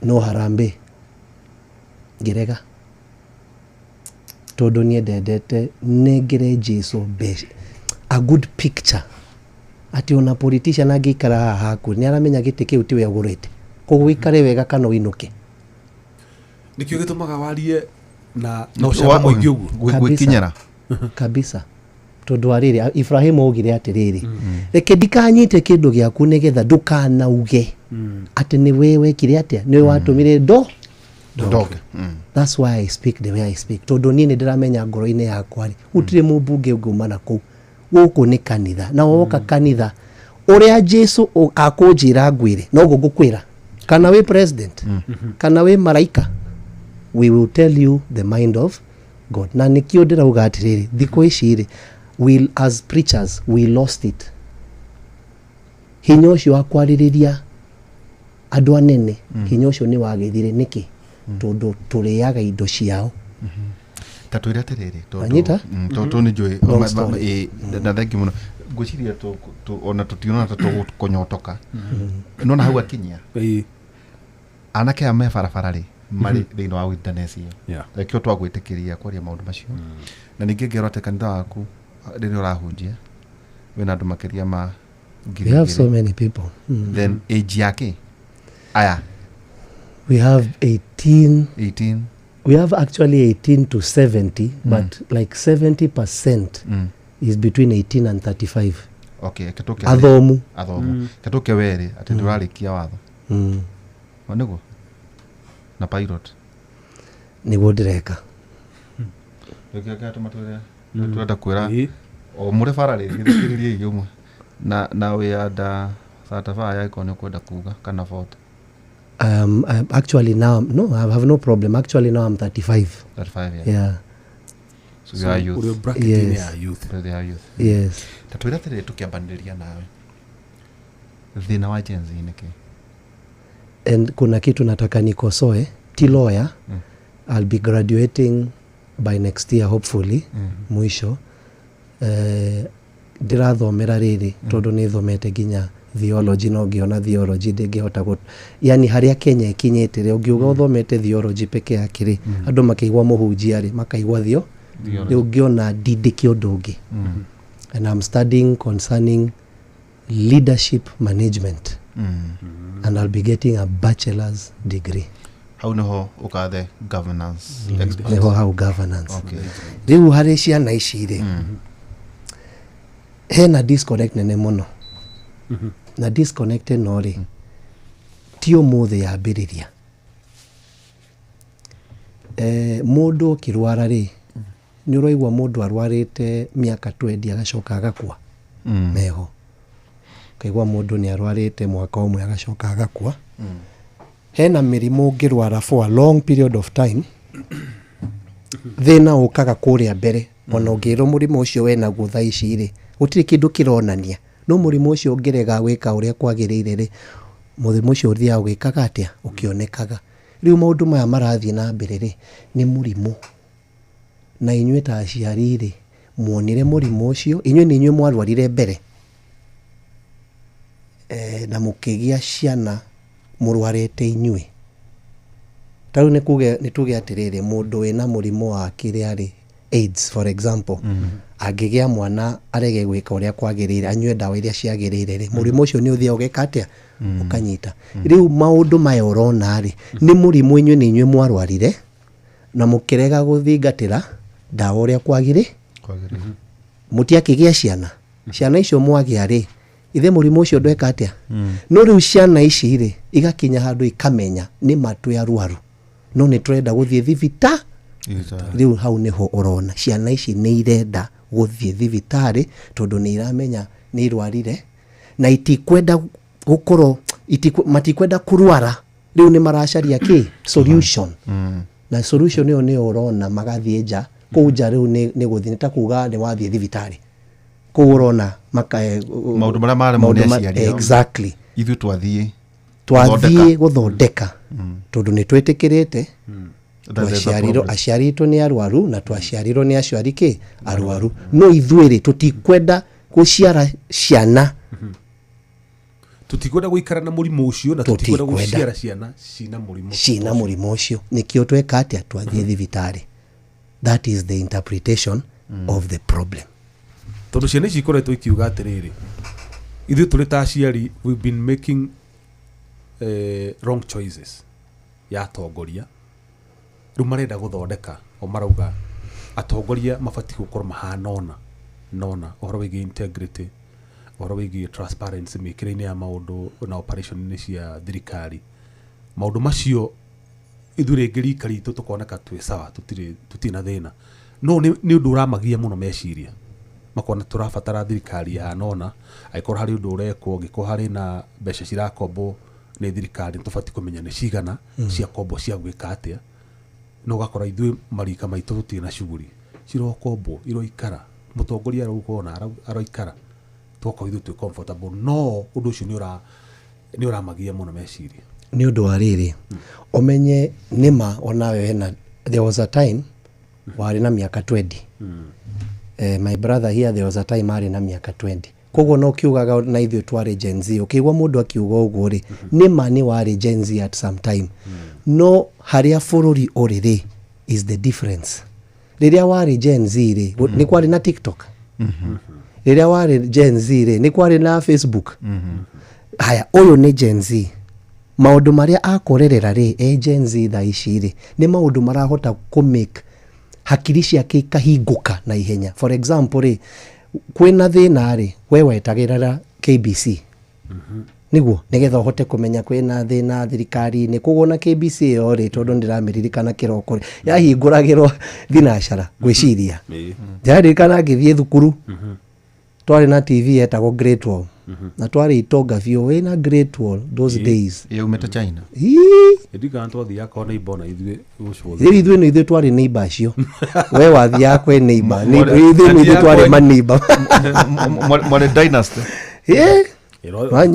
No harambee. Ngĩrega. Tondũ niĩ ndendete nengere Jesũ mbeca. A good picture. Atĩ ona politician angĩikara haha haku nĩ aramenya gĩtĩ kĩu tiwe ũgũrĩte. Koguo ũikare wega kana ũinũke. Nĩkĩo gĩtũmaga warie na ũcamba mũingĩ ũguo. Gwĩkinyĩra. Kabisa. Tondũ wa rĩrĩ, Ibrahimu augire atĩrĩrĩ, reke ndikanyite kĩndũ gĩaku nĩgetha ndũkanauge atĩ nĩwe wekire atĩa, nĩwe watũmire ndo Dog. That's why I speak the way I speak. Tondũ niĩ nĩ ndĩramenya ngoro-inĩ yakwa rĩ, gũtirĩ mũmbunge ũngiuma na kũu. Gũkũ nĩ kanitha. Na woka kanitha, ũrĩa Jesũ akũnjĩra ngwĩre, noguo ngũkwĩra. Kana wĩ president, kana wĩ maraika, we will tell you the mind of God. Na nĩkĩo ndĩrauga atĩrĩrĩ, thikũ ici rĩ, we as preachers, we lost it. Hinya ũcio wa kwarĩrĩria andũ anene, hinya ũcio nĩ wagĩthire nĩkĩ? Tondũ tũrĩaga indo ciao. Ta twĩre atĩrĩrĩ, tondũ Wanyita? Tondũ nĩ njũĩ, Long story. Na thengi mũno. Ngwĩciria ona tũtionana ta tũkũnyotoka. Nona hau akinyia. Anake aya me barabara rĩ, marĩ thĩinĩ wa wilderness ĩyo. Nĩkĩo twagwĩtĩkĩria kwaria maũndũ macio. Na ningĩ ngerwo atĩ kanitha waku rĩrĩa ũrahunjia wĩna andũ makĩria ma ngiri We have so igĩrĩ. many people. Then age yake aya We have 18. 18. We have actually 18 to 70, but like 70% is between 18 and 35. Okay, kĩtũke Athomu. Athomu. Kĩtũke werĩ atĩ ndũrarĩkia watho. Nĩguo? Na pilot. Nĩguo ndĩreka. Tũngĩatũma twĩre tũrenda kwĩra Ĩĩ. o mũrĩ bara rĩ gĩthikĩrĩriai ũmwe na na wĩ under 35 angĩkorwo nĩ ũkwenda kuga kana 40. Actually now, no, I have no problem. Actually now I'm 35. 35, yeah. Yeah. So you are youth. Ũrĩ bracket-inĩ Yes. ya youth. They are youth. Yes. Ta twĩre atĩrĩrĩ, tũkĩambanĩrĩria nawe, thĩna wa Gen Z nĩ kĩ? And kuna kitu nataka nikosoe, ti lawyer. I'll be graduating by next year, hopefully. Mwisho, ndĩrathomera rĩrĩ tondũ nĩ thomete nginya theology, no ngĩona theology ndĩngĩhota yani harĩa Kenya ĩkinyĩte rĩ, ũngiuga ũthomete theology peke yake rĩ, andũ makĩigua mũhunjia rĩ, makaigua thio rĩu ngĩona ndindĩke ũndũ ũngĩ. And I'm studying concerning leadership management and I'll be getting a bachelor's degree. Hau nĩho ũkathe governance expert. Nĩho hau governance. Okay. Rĩu harĩ ciana ici rĩ, hena disconnect nene mũno, na disconnect ĩno rĩ, ti ũmũthĩ yambĩrĩria. Mũndũ ũkĩrwara rĩ, nĩ ũraigua mũndũ arwarĩte mĩaka 20 agacoka agakua. Meho ũkaigua mũndũ nĩ arwarĩte mwaka ũmwe agacoka agakua. Hena mĩrimũ ũngĩrwara for a long period of time, thĩna ũkaga kũrĩa mbere. Ona ũngĩrwo mũrimũ ũcio wenaguo thaa ici rĩ, gũtirĩ kĩndũ kĩronania, no mũrimũ ũcio ũngĩrega gwĩka ũrĩa kwagĩrĩire rĩ, mũrimũ ũcio ũthiaga ũgĩkaga atĩa, ũkĩonekaga. Rĩu maũndũ maya marathiĩ na mbere rĩ, nĩ mũrimũ, na inyuĩ ta aciari rĩ, muonire mũrimũ ũcio, inyuĩ nĩ inyuĩ mwarwarire mbere, na mũkĩgĩa ciana mũrwarĩte inyuĩ. Ta rĩu nĩ tuge atĩrĩrĩ, mũndũ wĩna mũrimũ wa kĩrĩa rĩ, AIDS for example, angĩgĩa mwana arege gwĩka ũrĩa kwagĩrĩire, anyue ndawa iria ciagĩrĩire rĩ, mũrimũ ũcio nĩ ũthiaga ũgeka atĩa, ũkanyita. Rĩu maũndũ maya ũrona rĩ, nĩ mũrimũ, inyuĩ nĩ inyuĩ mwarwarire na mũkĩrega gũthingatĩra ndawa ũrĩa kwagĩrĩ. Kwagĩrĩire. Mũtiakĩgĩa ciana, ciana icio mwagĩa rĩ, ithe mũrimũ ũcio ndweka atĩa? No rĩu ciana ici rĩ, igakinya handũ ikamenya nĩ ma twĩ arwaru, no nĩ tũrenda gũthiĩ thibita. Rĩu hau nĩho ũrona ciana ici nĩ irenda gũthiĩ thibitarĩ, tondũ nĩ iramenya nĩ irwarire na itikwenda gũkorwo matikwenda kũrwara. Rĩu nĩ maracaria kĩ solution, na solution ĩyo nĩyo ũrona magathiĩ nja kũu nja. Rĩu nĩ gũthiĩ, nĩ ta kuga nĩ wathiĩ thibitarĩ kũu ũrona maka Maũndũ marĩa maremwo nĩ maũndũ aciari ao. Exactly. Ithuĩ twathiĩ Twathiĩ gũthondeka tondũ nĩ twĩtĩkĩrĩte That there's a twaciarirwo problem. Aciari itũ nĩ arwaru na twaciarirwo nĩ aciari kĩ arwaru, no ithuĩ rĩ, tũtikwenda gũciara ciana. Tũtikwenda gũikara na mũrimũ ũcio na tũtikwenda Tũtikwenda. Gũciara ciana cina mũrimũ. Cina mũrimũ ũcio. Nĩkĩo tweka atĩa? Twathiĩ thibitarĩ. That is the interpretation of the problem. Tondũ ciana ici ikoretwo ikiuga atĩrĩrĩ, ithuĩ tũrĩ ta aciari, we've been making wrong choices ya atongoria. Rĩu marenda gũthondeka, o marauga atongoria mabatiĩ gũkorwo mahana ũna nona, ũhoro wĩgiĩ integrity, ũhoro wĩgiĩ transparency mĩkĩre-inĩ ya maũndũ na operation-inĩ cia thirikari, maũndũ macio. Ithuĩ rĩngĩ rika ritũ tũkoneka twĩ sawa, tũtirĩ na thĩna, no nĩ ũndũ ũramagia mũno meciria, makona tũrabatara thirikari ya nona. Angĩkorwo harĩ ũndũ ũrekwo, angĩkorwo harĩ na mbeca cirakombwo nĩ thirikari, tũbatiĩ kũmenya nĩ cigana ciakombwo cia gwĩka atĩa. No ũgakora ithuĩ marika maitũ tũtirĩ na shughuli, cirokombwo iroikara, mũtongoria arauga ona aroikara, tũgakorwo ithuĩ twĩ comfortable, no ũndũ ũcio nĩ ũramagia mũno meciria. Nĩ ũndũ wa rĩrĩ, ũmenye nĩma onawe hena, there was a time warĩ na mĩaka 20. My brother here, there was a time arĩ na mĩaka 20, koguo no kiugaga na ithuĩ twarĩ Gen Z. Ũkĩigua mũndũ akiuga ũguo rĩ, nĩma nĩ warĩ Gen Z at some time, no harĩa bũrũri ũrĩ rĩ is the difference. Rĩrĩa warĩ Gen Z rĩ, nĩ kwarĩ na TikTok? Rĩrĩa warĩ Gen Z rĩ, nĩ kwarĩ na Facebook? Haya, ũyũ nĩ Gen Z, maũndũ marĩa akorerera rĩ, e Gen Z thaa ici rĩ, nĩ maũndũ marahota kũ-make hakiri ciake ikahingũka na ihenya. For example rĩ, kwĩna thĩna rĩ, we wetagĩrĩra KBC. Nĩguo nĩgetha ũhote kũmenya kwĩna thĩna thirikari-inĩ. Koguo na KBC ĩyo rĩ, tondũ nĩndĩramĩririkana kĩroko rĩ, yahingũragĩrwo thinacara ngwĩciria. Ndĩraririkana ngĩthiĩ thukuru, twarĩ na TV yetagwo Great Wall, na twarĩ itonga biũ wĩna Great Wall those days. Yaumĩte China. Ii! Ndirikana twathiaga kwa neighbor na ithuĩ gũcũthĩrĩria. Rĩu ithuĩ nĩ ithuĩ twarĩ neighbor acio. We wathiaga kwĩ neighbor. Ithuĩ nĩ ithuĩ twarĩ ma neighbor. Mwarĩ dynasty. Ĩĩ.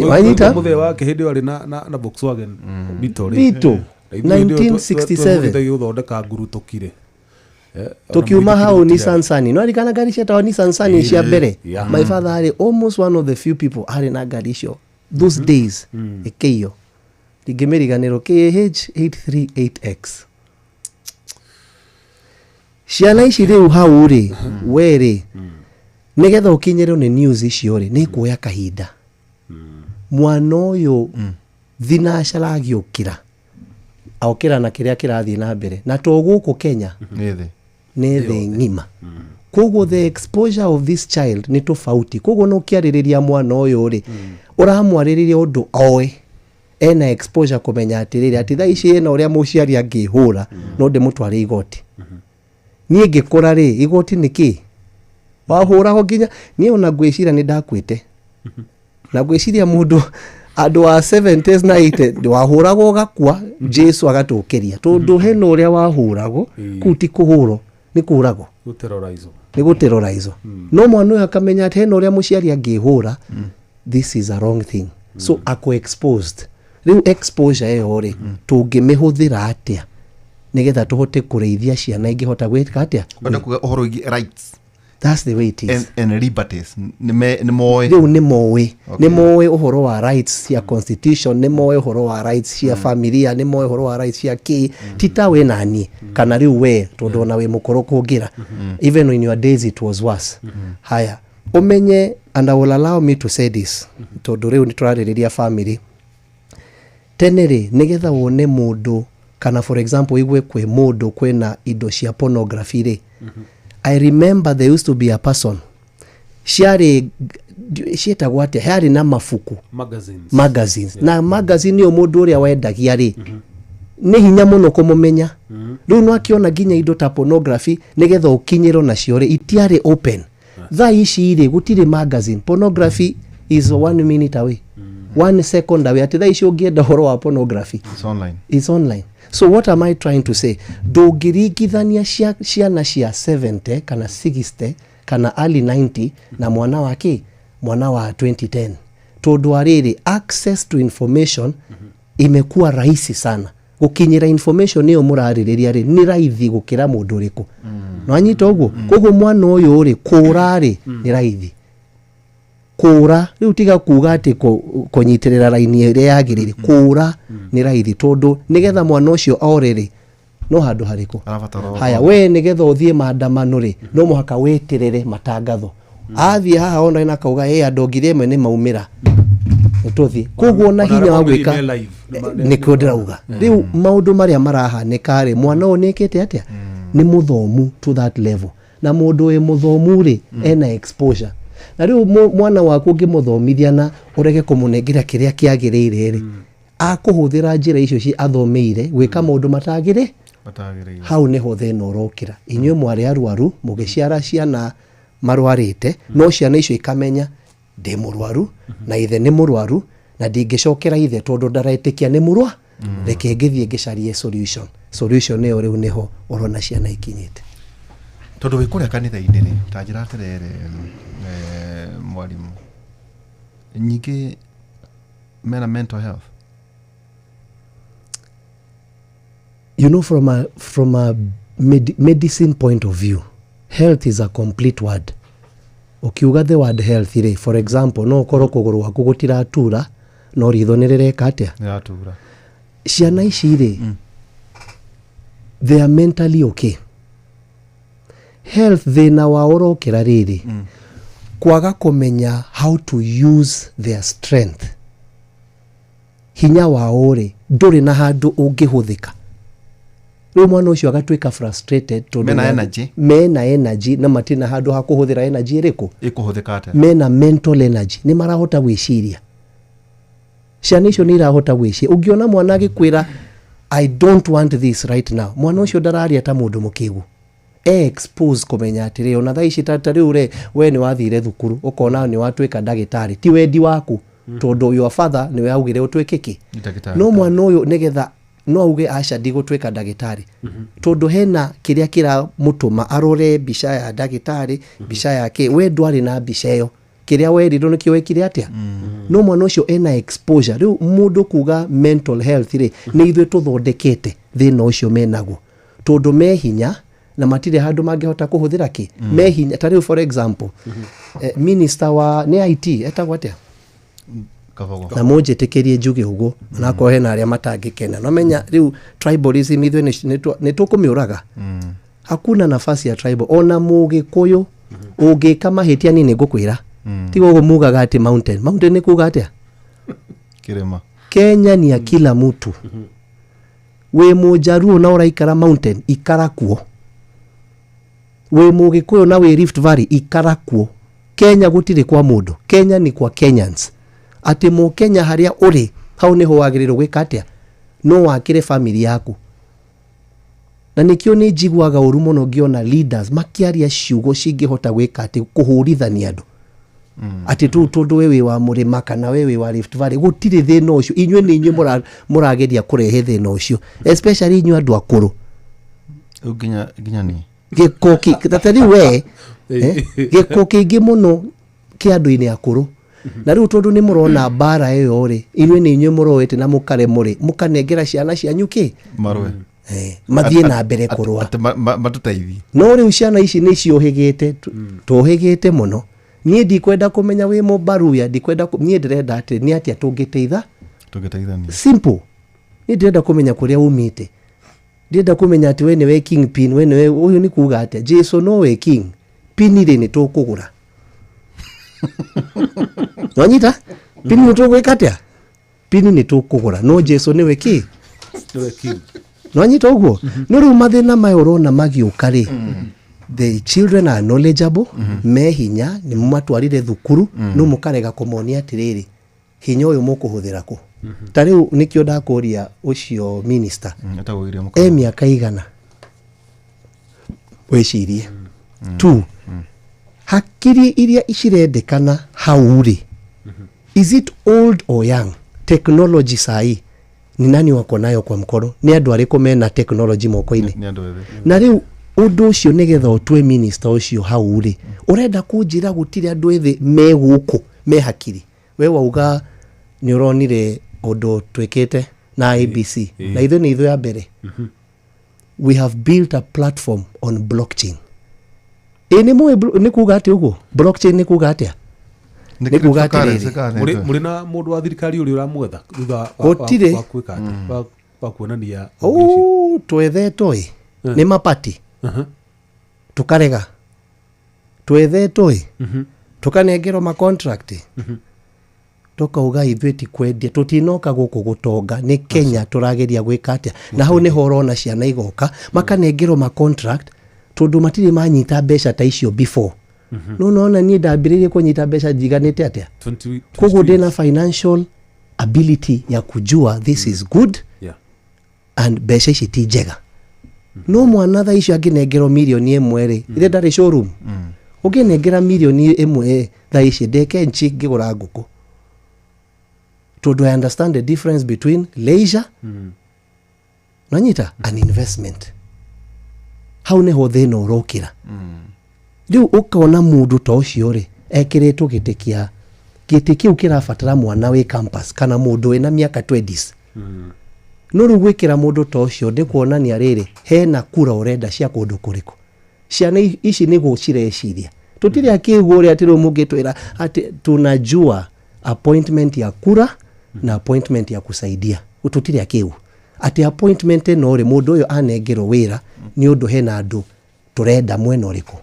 Wanyita? Mũthee wake hĩndĩ ĩyo arĩ na Volkswagen Beetle rĩ. Beetle, Na ithuĩ hĩndĩ ĩyo 1967. twebundithagia gũthondeka nguru tũkire. Tukiuma hau Nissan Sunny, no arikana ngari cietagwo Nissan Sunny cia mbere. My father arĩ almost one of the few people arĩ na ngari icio those days. Ĩkĩiywo, ndingĩmĩriganĩrwo, KAH 838X. Ciana ici rĩu hau rĩ, we rĩ, nĩgetha ũkinyĩrwo nĩ news icio rĩ, nĩ kuoya kahinda. Mwana ũyũ thinacara agĩũkĩra, okĩra na kĩrĩa kĩrathiĩ na mbere, na to gũkũ Kenya, Nĩ thĩ. Nĩ thĩ ng'ima. Koguo the exposure of this child nĩ tofauti. Koguo no ũkĩarĩrĩria mwana ũyũ rĩ, ũramwarĩrĩria ũndũ oĩ ena exposure, kũmenya atĩrĩrĩ, atĩ thaa ici ena ũrĩa mũciari angĩhũra, no ndĩmũtware igoti. Niĩ ngĩkũra rĩ, igoti nĩ kĩ wahũragwo nginya niĩ ona ngwĩciria nĩ ndakuĩte, na ngwĩciria mũndũ andũ a 70s na 80 wahũragwo ũgakua, Jesu agatũkĩria, tondũ hena ũrĩa wahũragwo kũu ti kũhũrwo, nĩ kũragwo. Gũterrorizwo. Nĩ gũterrorizwo. No mwana ũyũ akamenya atĩ hena ũrĩa mũciari angĩhũra, this is a wrong thing. So ako exposed. Rĩu exposure ĩyo rĩ, tũngĩmĩhũthĩra atĩa nĩgetha tũhote kũrĩithia ciana ingĩhota gwĩka atĩa? Wenda kuga ũhoro wĩgiĩ rights That's the way it is. and liberties nĩ moĩ. Rĩu nĩ moĩ, nĩ moĩ ũhoro wa rights cia constitution, nĩ moĩ ũhoro wa rights cia familia, nĩ moĩ ũhoro wa rights cia kĩ. Ti ta we nani kana rĩu we, tondũ ona wĩ mũkũrũ kũngĩra, even in your days it was worse. Haya, ũmenye, and I will allow me to say this, tondũ rĩu nĩ tũrarĩrĩria family. Tene rĩ, nĩgetha wone mũndũ kana for example igue kwĩ mũndũ kwĩna indo cia pornography rĩ, I remember there used to be a person, ciarĩ ciĩtagwo atĩa, yarĩ na mabuku. Magazines. Magazines. Na magazine ĩyo, mũndũ ũrĩa wendagia rĩ, nĩ hinya mũno kũmũmenya. Rĩu no akĩona nginya indo ta pornography, nĩgetha ũkinyĩrwo nacio rĩ, itiarĩ open. Thaa ici rĩ, gũtirĩ magazine. Pornography is one minute away, one second away, atĩ thaa ici ũngĩenda ũhoro wa pornography, It's online. Is online. So what am I trying to say? Ndũngĩringithania ciana cia 70 kana 60 kana early 90 na mwana wa kĩ, mwana wa 2010, tondũ wa rĩrĩ, access to information imekuwa rahisi sana. Gũkinyĩra information ĩyo mũrarĩrĩria rĩ, nĩ raithi gũkĩra mũndũ ũrĩkũ. Nĩwanyita ũguo? Koguo mwana ũyũ rĩ, kũra rĩ, nĩ raithi kũra. Rĩu tiga kuga atĩ kũnyitĩrĩra raini ĩrĩa yagĩrĩire, kũra nĩ raithi, tondũ nĩgetha mwana ũcio ore rĩ, no handũ harĩkũ? Arabatara Haya, we nĩgetha ũthiĩ maandamano rĩ, no mũhaka wĩtĩrĩre matangatho. Athiĩ haha online akauga ĩ andũ 1,000 nĩ maumĩra, nĩ tũthiĩ. Koguo na hinya wa gwĩka Me live. Nĩkĩo ndĩrauga rĩu maũndũ marĩa marahanĩka rĩ, mwana ũyũ nĩkĩte atĩa? Nĩ mũthomu to that level, na mũndũ wĩ mũthomu rĩ, ena exposure. Na rĩu mwana waku ũngĩmũthomithia na ũrege kũmũnengera kĩrĩa kĩagĩrĩire rĩ, akũhũthĩra njĩra icio ci athomeire gwĩka maũndũ matagĩrĩ. Matagĩrĩire. Hau nĩho thĩna ũrokĩra. Inyuĩ mwarĩ arwaru, mũgĩciara ciana marwarĩte, no ciana icio ikamenya ndĩ mũrwaru na ithe nĩ mũrwaru, na ndingĩcokera ithe tondũ ndaretĩkia nĩ mũrwa, reke ngĩthiĩ ngĩcarie solution. Solution ĩyo rĩu nĩho ũrona ciana ikinyĩte. Tondũ wĩ kũrĩa kanitha-inĩ rĩ, ta njĩra atĩrĩrĩ, mwarimũ, nyingĩ mena mental health? From a medicine point of view, health is a complete word. Ũkiuga the word health rĩ, for example, no ũkorwo kũgũrũ gwaku gũtiratura no ritho nĩ rĩreka atĩa? Nĩratura. Ciana ici rĩ, they are mentally okay. Health thĩna wao ũrokĩra rĩrĩ, kwaga kũmenya how to use their strength. Hinya wao rĩ, ndũrĩ na handũ ũngĩhũthĩka. Rĩu mwana ũcio agatuĩka frustrated tondũ Mena energy. Mena energy na matirĩ na handũ ha kũhũthĩra energy ĩrĩkũ. Ĩkũhũthĩka atĩa? Mena mental energy, nĩ marahota gwĩciria. Ciana icio nĩ irahota gwĩcia. Ũngĩona mwana agĩkwĩra, "I don't want this right now," mwana ũcio ndararia ta mũndũ mũkĩgu. E expose kũmenya atĩrĩ, ona thaa ici ta rĩu rĩ, we nĩ wathire thukuru, ũkona nĩ watuĩka ndagĩtarĩ, ti wendi waku, tondũ your father nĩwe augire ũtuĩke kĩ. Ndagĩtarĩ. No mwana ũyũ nĩgetha no auge, "Aca, ndigũtuĩka ndagĩtarĩ," tondũ hena kĩrĩa kĩramũtũma arore mbica ya ndagĩtarĩ, mbica yake. We ndwarĩ na mbica ĩyo, kĩrĩa werirwo nĩkĩo wekire atĩa. No mwana ũcio ena exposure. Rĩu mũndũ kuga mental health rĩ, nĩ ithuĩ tũthondekete thĩna ũcio menaguo, tondũ me hinya na matirĩ handũ mangĩhota kũhũthĩra kĩ me hinya. Ta rĩu, for example, minister wa nĩ IT etagwo atĩa? Kabogo. Na mũnjĩtĩkĩrie njuge ũguo, onakorwo hena arĩa matangĩkena, no menya rĩu tribalism ithuĩ nĩ tũkũmĩũraga. Hakuna nafasi ya tribal. Ona mũgĩkũyũ ũngĩka mahĩtia, niĩ nĩ ngũkwĩra. Tiga ũguo mugaga atĩ mountain, mountain nĩ kuga atĩa? Kĩrĩma. Kenya ni ya kila mtu. Wĩ mũjaruo na ũraikara mountain, ikara kuo. Wĩ mũgĩkũyũ na wĩ Rift Valley, ikara kuo. Kenya gũtirĩ kwa mũndũ, Kenya ni kwa Kenyans. Atĩ mũkenya harĩa ũrĩ, hau nĩho wagĩrĩirwo gwĩka atĩa? No wakĩre family yaku. Na nĩkĩo nĩ njiguaga ũru mũno ngĩona leaders makĩaria ciugo cingĩhota gwĩka atĩ kũhũrithania andũ, atĩ tu tondũ we wĩ wa mũrĩma kana we wĩ wa Rift Valley. Gũtirĩ thĩna ũcio. Inyuĩ nĩ inyuĩ mũrageria kũrehe thĩna ũcio, especially inyuĩ andũ akũrũ. Rĩu nginya ni Gĩko ta rĩu we, gĩko kĩingĩ mũno kĩa andũ-inĩ akũrũ. Na rĩu tondũ nĩ mũrona mbara ĩyo rĩ, inyuĩ nĩ inyuĩ mũroete na mũkaremwo rĩ, mũkanengera ciana cianyu kĩ? Marũe. Mathiĩ na mbere kũrũa. Atĩ matũteithie. No rĩu ciana ici nĩ ciũhĩgĩte, tũhĩgĩte mũno. Niĩ ndikwenda kũmenya wĩ mũbaruya, ndikwenda niĩ ndĩrenda atĩ nĩ atĩa tũngĩteitha. Tũngĩteithania. Simple. Niĩ ndĩrenda kũmenya kũrĩa umĩte, ndĩrenda kũmenya atĩ we nĩwe king pin, we nĩwe ũyũ. Nĩ kuga atĩa? Jesu nowe king pin rĩ, nĩ tũkũgũra. Wanyita? Pin nĩ tũgwĩka atĩa? Pin nĩ tũkũgũra, no Jesu nĩwe kĩ? Nĩwe king. Nwanyita ũguo? No rĩu mathĩna maya ũrona magĩũka rĩ, the children are knowledgeable, me hinya, nĩ mũmatwarire thukuru, no mũkarega kũmonia atĩrĩrĩ, hinya ũyũ mũkũhũthĩra kũ? Ta rĩu nĩkĩo ndakũria ũcio minister. Etagwo William E Kabogo. mĩaka igana wĩcirie tu hakiri iria cirendekana hau rĩ, is it old or young? Technology sahi ni nani wako nayo kwa mkono? Nĩ andũ arĩkũ mena technology moko-inĩ? Nĩ andũ ethĩ. Na rĩu ũndũ ũcio, nĩgetha ũtue minister ũcio hau rĩ, ũrenda kũnjĩra gũtirĩ andũ ethĩ me gũkũ me hakiri? We wauga nĩ ũronire ũndũ twĩkĩte na ABC, na ithuĩ nĩ ithuĩ ya mbere. We have built a platform on blockchain. Ĩ nĩ mũĩ nĩ kuga atĩ ũguo blockchain nĩ kuga atĩa? Nĩ kuga cryptocurrency atĩrĩrĩ, kana nĩ Mũrĩ atĩa? Mũrĩ na mũndũ wa thirikari ũrĩa ũramwetha thutha Gũtirĩ. wa gwĩka atĩa? Wa kuonania ũgĩ ũcio? Ũ, twethetwo ĩ nĩ mapati, tukarega. Twethetwo ĩ, tukanengerwo ma contract, tukauga ithuĩ ti kwendia, tũtinoka gũkũ gũtonga, nĩ Kenya tũrageria gwĩka atĩa. Na hau nĩho ũrona ciana igoka makanengerwo ma contract, tondũ matirĩ manyita mbeca ta icio before. No nona niĩ ndambĩrĩirie kũnyita mbeca njiganĩte atĩa? 20. Koguo ndĩna financial ability ya kujua this is good and mbeca ici ti njega. No mwana thaa icio angĩnengerwo mirioni 1 rĩ, ithe ndarĩ showroom. Ũngĩnengera mirioni 1 thaa ici, ndeke nchi ngĩgũra ngũkũ, tondũ I understand the difference between leisure, nanyita, an investment. Hau nĩho thĩna ũrokĩra. Rĩu ũkona mũndũ ta ũcio rĩ, ekĩrĩtwo gĩtĩ kĩa gĩtĩ kĩu kĩrabatara mwana wĩ campus kana mũndũ wĩna mĩaka 20s. No rĩu gwĩkĩra mũndũ ta ũcio nĩ kuonania rĩrĩ, hena kura ũrenda cia kũndũ kũrĩkũ. Ciana ici nĩguo cireciria, tũtirĩ akĩgu ũrĩa atĩ rĩu mũngĩtwĩra atĩ tunajua appointment ya kura na appointment ya kusaidia. Tũtirĩ akĩgu atĩ appointment ĩno rĩ, mũndũ ũyũ anengerwo wĩra nĩ ũndũ hena andũ tũrenda mwena ũrĩkũ.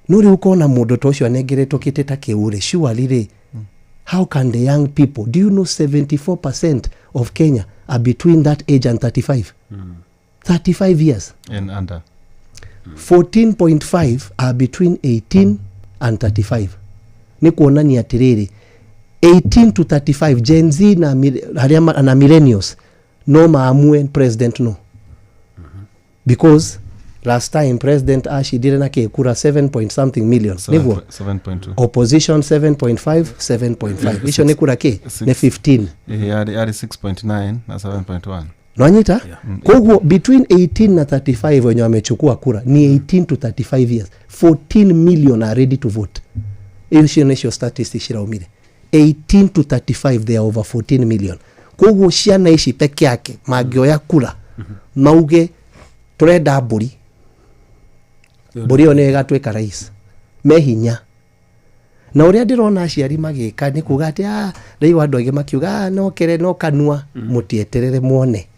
No rĩu ũkona mũndũ ta ũcio anengeretwo kĩtĩ ta kĩu rĩ, surely rĩ, how can the young people? Do you know 74% of Kenya are between that age and 35, 35 years? And under. 14.5 are between 18 and 35. Nĩ kuonania atĩrĩrĩ, 18 to 35 Gen Z na haria na millennials no maamue president no. Because last time president ashindire na kura 7 point something million. Niguo 7.2. Opposition 7.5 7.5. Icio ni kura ki? Ni 15. Yari 6.9 na 7.1. Nwanyita? Koguo between 18 na 35 wenye wamechukua kura ni 18 to 35 years. 14 million are ready to vote. Icio nicio statistics ciraumire. 18 to 35 they are over 14 million. Koguo ciana ici peke yake mangioya kura mauge turenda mburi. Mburi ĩyo nĩyo ĩgatuĩka rais. Me hinya. Na ũrĩa ndĩrona aciari magĩka nĩ kuga atĩ ndaigua andũ aingĩ makiuga no kere no kanua, mũtieterere muone.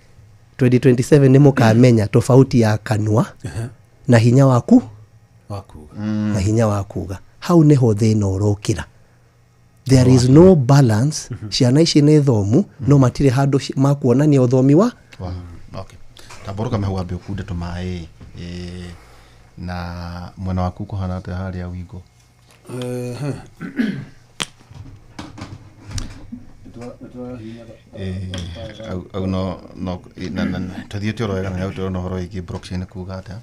2027 nĩ mũkamenya tofauti ya kanua na hinya waku na hinya wa kuga. Hau nĩho thĩna ũrokĩra. There is no balance. Ciana ici nĩ thomu no matirĩ handũ makuonania ũthomi wa. Okay. Tamboro kama huwa biokude tũmaĩ na mwena waku kuhana atĩa harĩa wingo? Au no no na tuthiĩte oro wega na tũrona ũhoro wĩgiĩ blockchain kuga atĩa.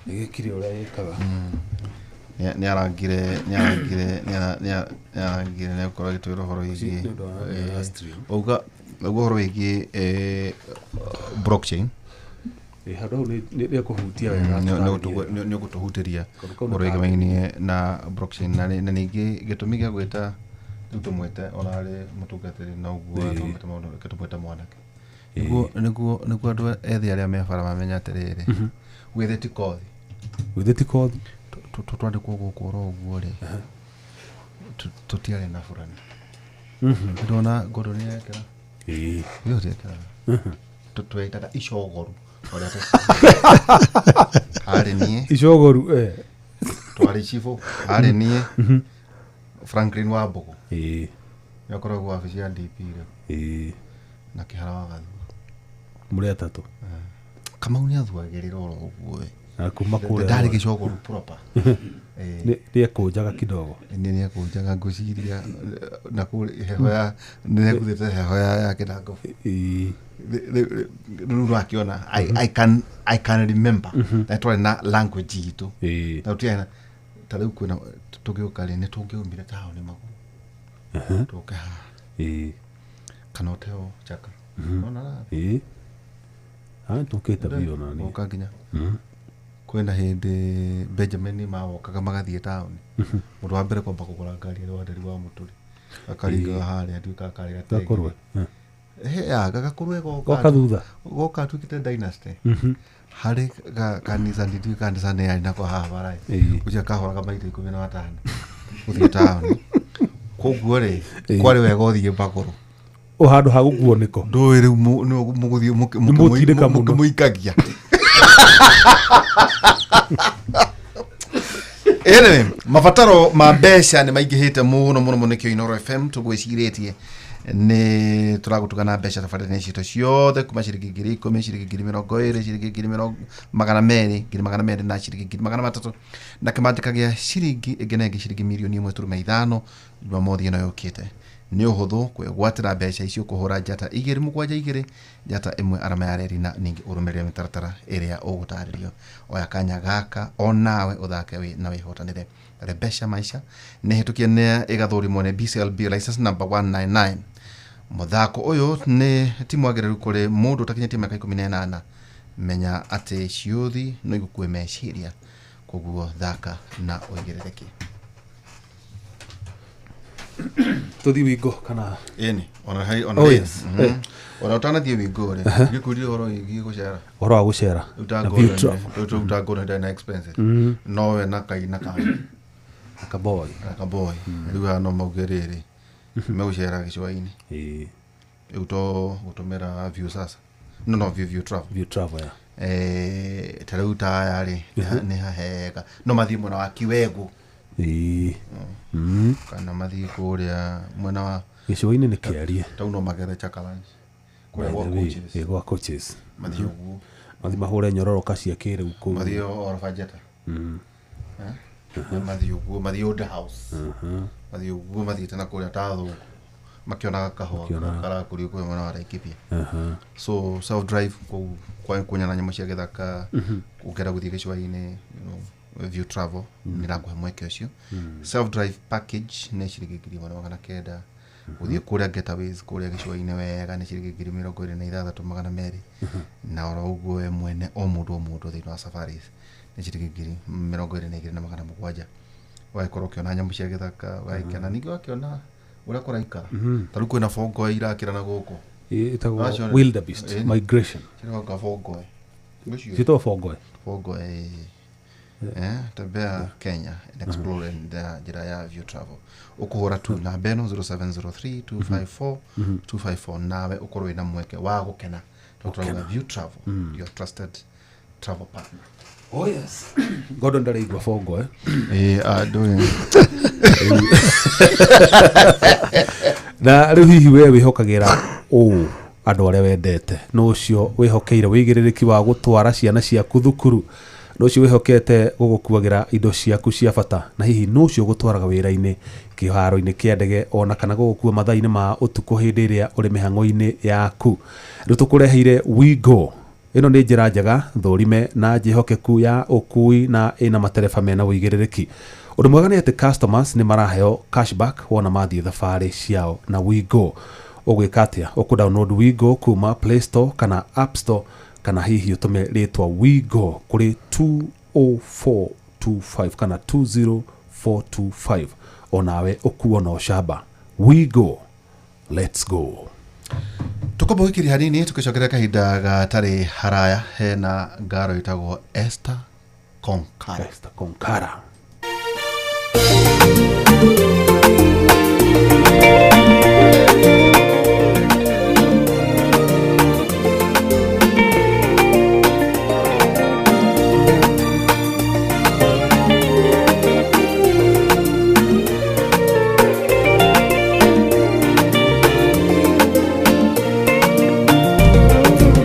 Nĩgĩkire ũrĩa ĩkaga. Nĩ arangire nĩ gũkorwo agĩtwĩra ũhoro wĩgiĩ auga ũhoro wĩgiĩ blockchain. Handũ hau nĩ kũhutia wega. Nĩ ũgũtũhutĩria ũhoro wĩgiĩ na blockchain na ningĩ gĩtũmi gĩa gwĩta rĩu tũmwĩte ona arĩ mũtungatĩri na ũguo tũmwĩte maũndũ tũmwĩte mwanake nĩguo andũ ethĩ arĩa me bara mamenya atĩrĩrĩ gwĩthĩ ti kothi. Gwĩthĩ ti kothi. Twandĩkwo gũkũ oro ũguo rĩ tũtiarĩ na burani. Ndĩrona Gordon nĩekĩra. Ĩĩ ũtiekĩraga. Twetaga icogoru. Harĩ niĩ. Icogoru Twarĩ cibũ. Harĩ niĩ. Franklin Wambugu. Ĩĩ. Nĩakoragwo wabici ya DP rĩu. Ĩĩ. Na Kĩhara wa Gathua. Mũrĩ atatũ. Kamau nĩathuagĩrĩra oro ũguo we. Na kuma kũrĩa. Ndarĩ gĩcogoru proper. Nĩekũnjaga kidogo. Nĩekũnjaga ngwĩciria na kũrĩa heho ya nĩekuthĩte heho ya kĩnango. Ĩĩ. Rĩu ũrakĩona I can remember na twarĩ na language itũ. Ĩĩ. Na tũtiarĩ na ta rĩu kwĩna tũgĩũka rĩ nĩ tũngĩaumire taũni magũrũ. Tũke haha. Ĩĩ. Kana ũteo chaka. Nona ra? Ĩĩ. Tũkĩte biũ na niĩ. Ũka nginya. Kwĩna hĩndĩ Benjamin mawokaga magathiĩ taũni. Mũndũ wa mbere kwamba kũgũra ngari arĩ Wanderi wa Mũtũri. Akaringaga harĩa atuĩka akarĩ Gakũrwe. Gakũrwe goka thutha. Goka atuĩkĩte dynasty. Harĩ kanitha ndituĩ kanitha nĩ yarĩ nako haha bara. Ũcio kahoraga maita 15 gũthiĩ taũni. Koguo rĩ kwarĩ wega ũthiĩ magũrũ. O handũ ha gũkuo nĩko. Ndũĩ rĩu mũgũthiĩ mũkĩmũikagia. Anyway, mabataro ma mbeca nĩ maingĩhĩte mũno mũno mũno nĩkĩo Inooro FM tũgwĩcirĩtie nĩ tũragũtuga na mbeca tabarĩra citũ ciothe kuma ciringi 10,000 ciringi 20,000 ciringi 200,000 200,000 na ciringi 300,000 na kĩmanjĩka gĩa ciringi ĩngĩ na ĩngĩ ciringi mirioni 1.5 Jumamothi ĩno yũkĩte. Nĩ ũhũthũ kwĩgwatĩra mbeca icio kũhũra njata 272 njata 1 arama ya reri na ningĩ ũrũmĩrĩre mĩtaratara ĩrĩa ũgũtarĩrio. Oya kanya gaka onawe ũthake na wĩhotanĩre. Rebesha Maisha nĩ hĩtũkie nĩ ĩgathũrimwo nĩ BCLB license number 199. Mũthako ũyũ nĩ ti mwagĩrĩru kũrĩ mũndũ ũtakinyĩtie mĩaka 18. Menya atĩ ciũthi no igũkue meciria, koguo thaka na ũigĩrĩrĩke. Tũthiĩ wingo kana ĩni ona hai ona ona ũtanathiĩ wingo rĩ ngĩkũria ũhoro wĩgiĩ gũcera. Ũhoro wa gũcera ũta ngona ndĩ na expenses no we na kai na kai na kaboy na kaboy rĩu haha no mauge rĩrĩ megũcera gĩcũa-inĩ. Ĩĩ. Rĩu to gũtũmĩra view sasa no view travel. View travel ya. Ta rĩu ta aya rĩ nĩ hahega no mathiĩ mwena wa Kiwegu. Ĩĩ. Kana mathiĩ kũrĩa mwena wa gĩcũa-inĩ nĩ kĩarie. Tau no magere Chakalanch. Kũrĩa gwa coaches. Gwa coaches. Mathiĩ ũguo. Mathiĩ mahũre nyororoka cia kĩrĩu kũu. Mathiĩ Oroba Njata. Mathiĩ ũguo, mathiĩ Old House, mathiĩ ũguo, mathiĩte na kũrĩa ta thũngũ makĩonaga kahũa karakũrio kũrĩa mwena wa Laikipia. So self drive kũu kunyana nyamũ cia gĩthaka, ũngĩenda gũthiĩ gĩcũa-inĩ, View Travel nĩ ĩrakũhe mweke ũcio. Self drive package nĩ ciringi 1900. Gũthiĩ kũrĩa getaways kũrĩa gĩcũa-inĩ wega nĩ ciringi 26200. Na oro ũguo we mwene, o mũndũ o mũndũ thĩinĩ wa safaris nĩ ciringi 22700. Ũgagĩkorwo ũkĩona nyamũ cia gĩthaka, ũgagĩkena, ningĩ ũgakĩona ũrĩa kũraikara. Ta rĩu kwĩna bongoe irakĩra na gũkũ. Ĩtagwo Acio wildebeest migration. Ciroka bongoe. Ngwĩciria Ciĩtagwo bongoe. Bongoe. Tembea Kenya and explore in the njĩra ya View Travel. Ũkũhũra tu namba ĩno 0703 254 254, nawe ũkorwo wĩna mweke wa gũkena. Tondũ tũrauga View Travel, your trusted travel partner. Oh yes, Gordon ndaraigua bongoe. Ndũĩ. Na rĩu hihi we wĩhokagĩra ũũ andũ arĩa wendete? Nũ ũcio wĩhokeire wĩigĩrĩrĩki wa gũtwara ciana ciaku thukuru? Nũ ũcio wĩhokete gũgũkuagĩra indo ciaku cia bata? Na hihi nũ ũcio ũgũtwaraga wĩra-inĩ, kĩharo-inĩ kĩa ndege, ona kana gũgũkua mathaa-inĩ ma ũtukũ hĩndĩ ĩrĩa ũrĩ mĩhang'o-inĩ yaku? Rĩu tũkũreheire Wigo. Ĩno nĩ njĩra njega, thũrime na njĩhokeku ya ũkui na ĩna matereba mena ũigĩrĩrĩki. Ũndũ mwega nĩ atĩ customers nĩ maraheo cashback wona mathiĩ thabarĩ ciao na Wigo. Ũgwĩka atĩa? Ũkũ download Wigo kuma Play Store kana App Store, kana hihi ũtũme rĩtwa Wigo kũrĩ 20425 kana 20425, onawe ũkuo na ũcamba. Wigo, let's go. Tũkomba gũikĩria hanini, tũgĩcokeria kahinda gatarĩ haraya hena ngaro ĩtagwo Esther Konkara. Esther Konkara.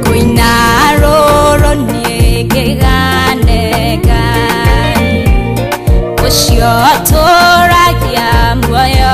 Kwĩna rũrũ niĩ ngĩgane Ngai, ũcio ũtũũragia muoyo.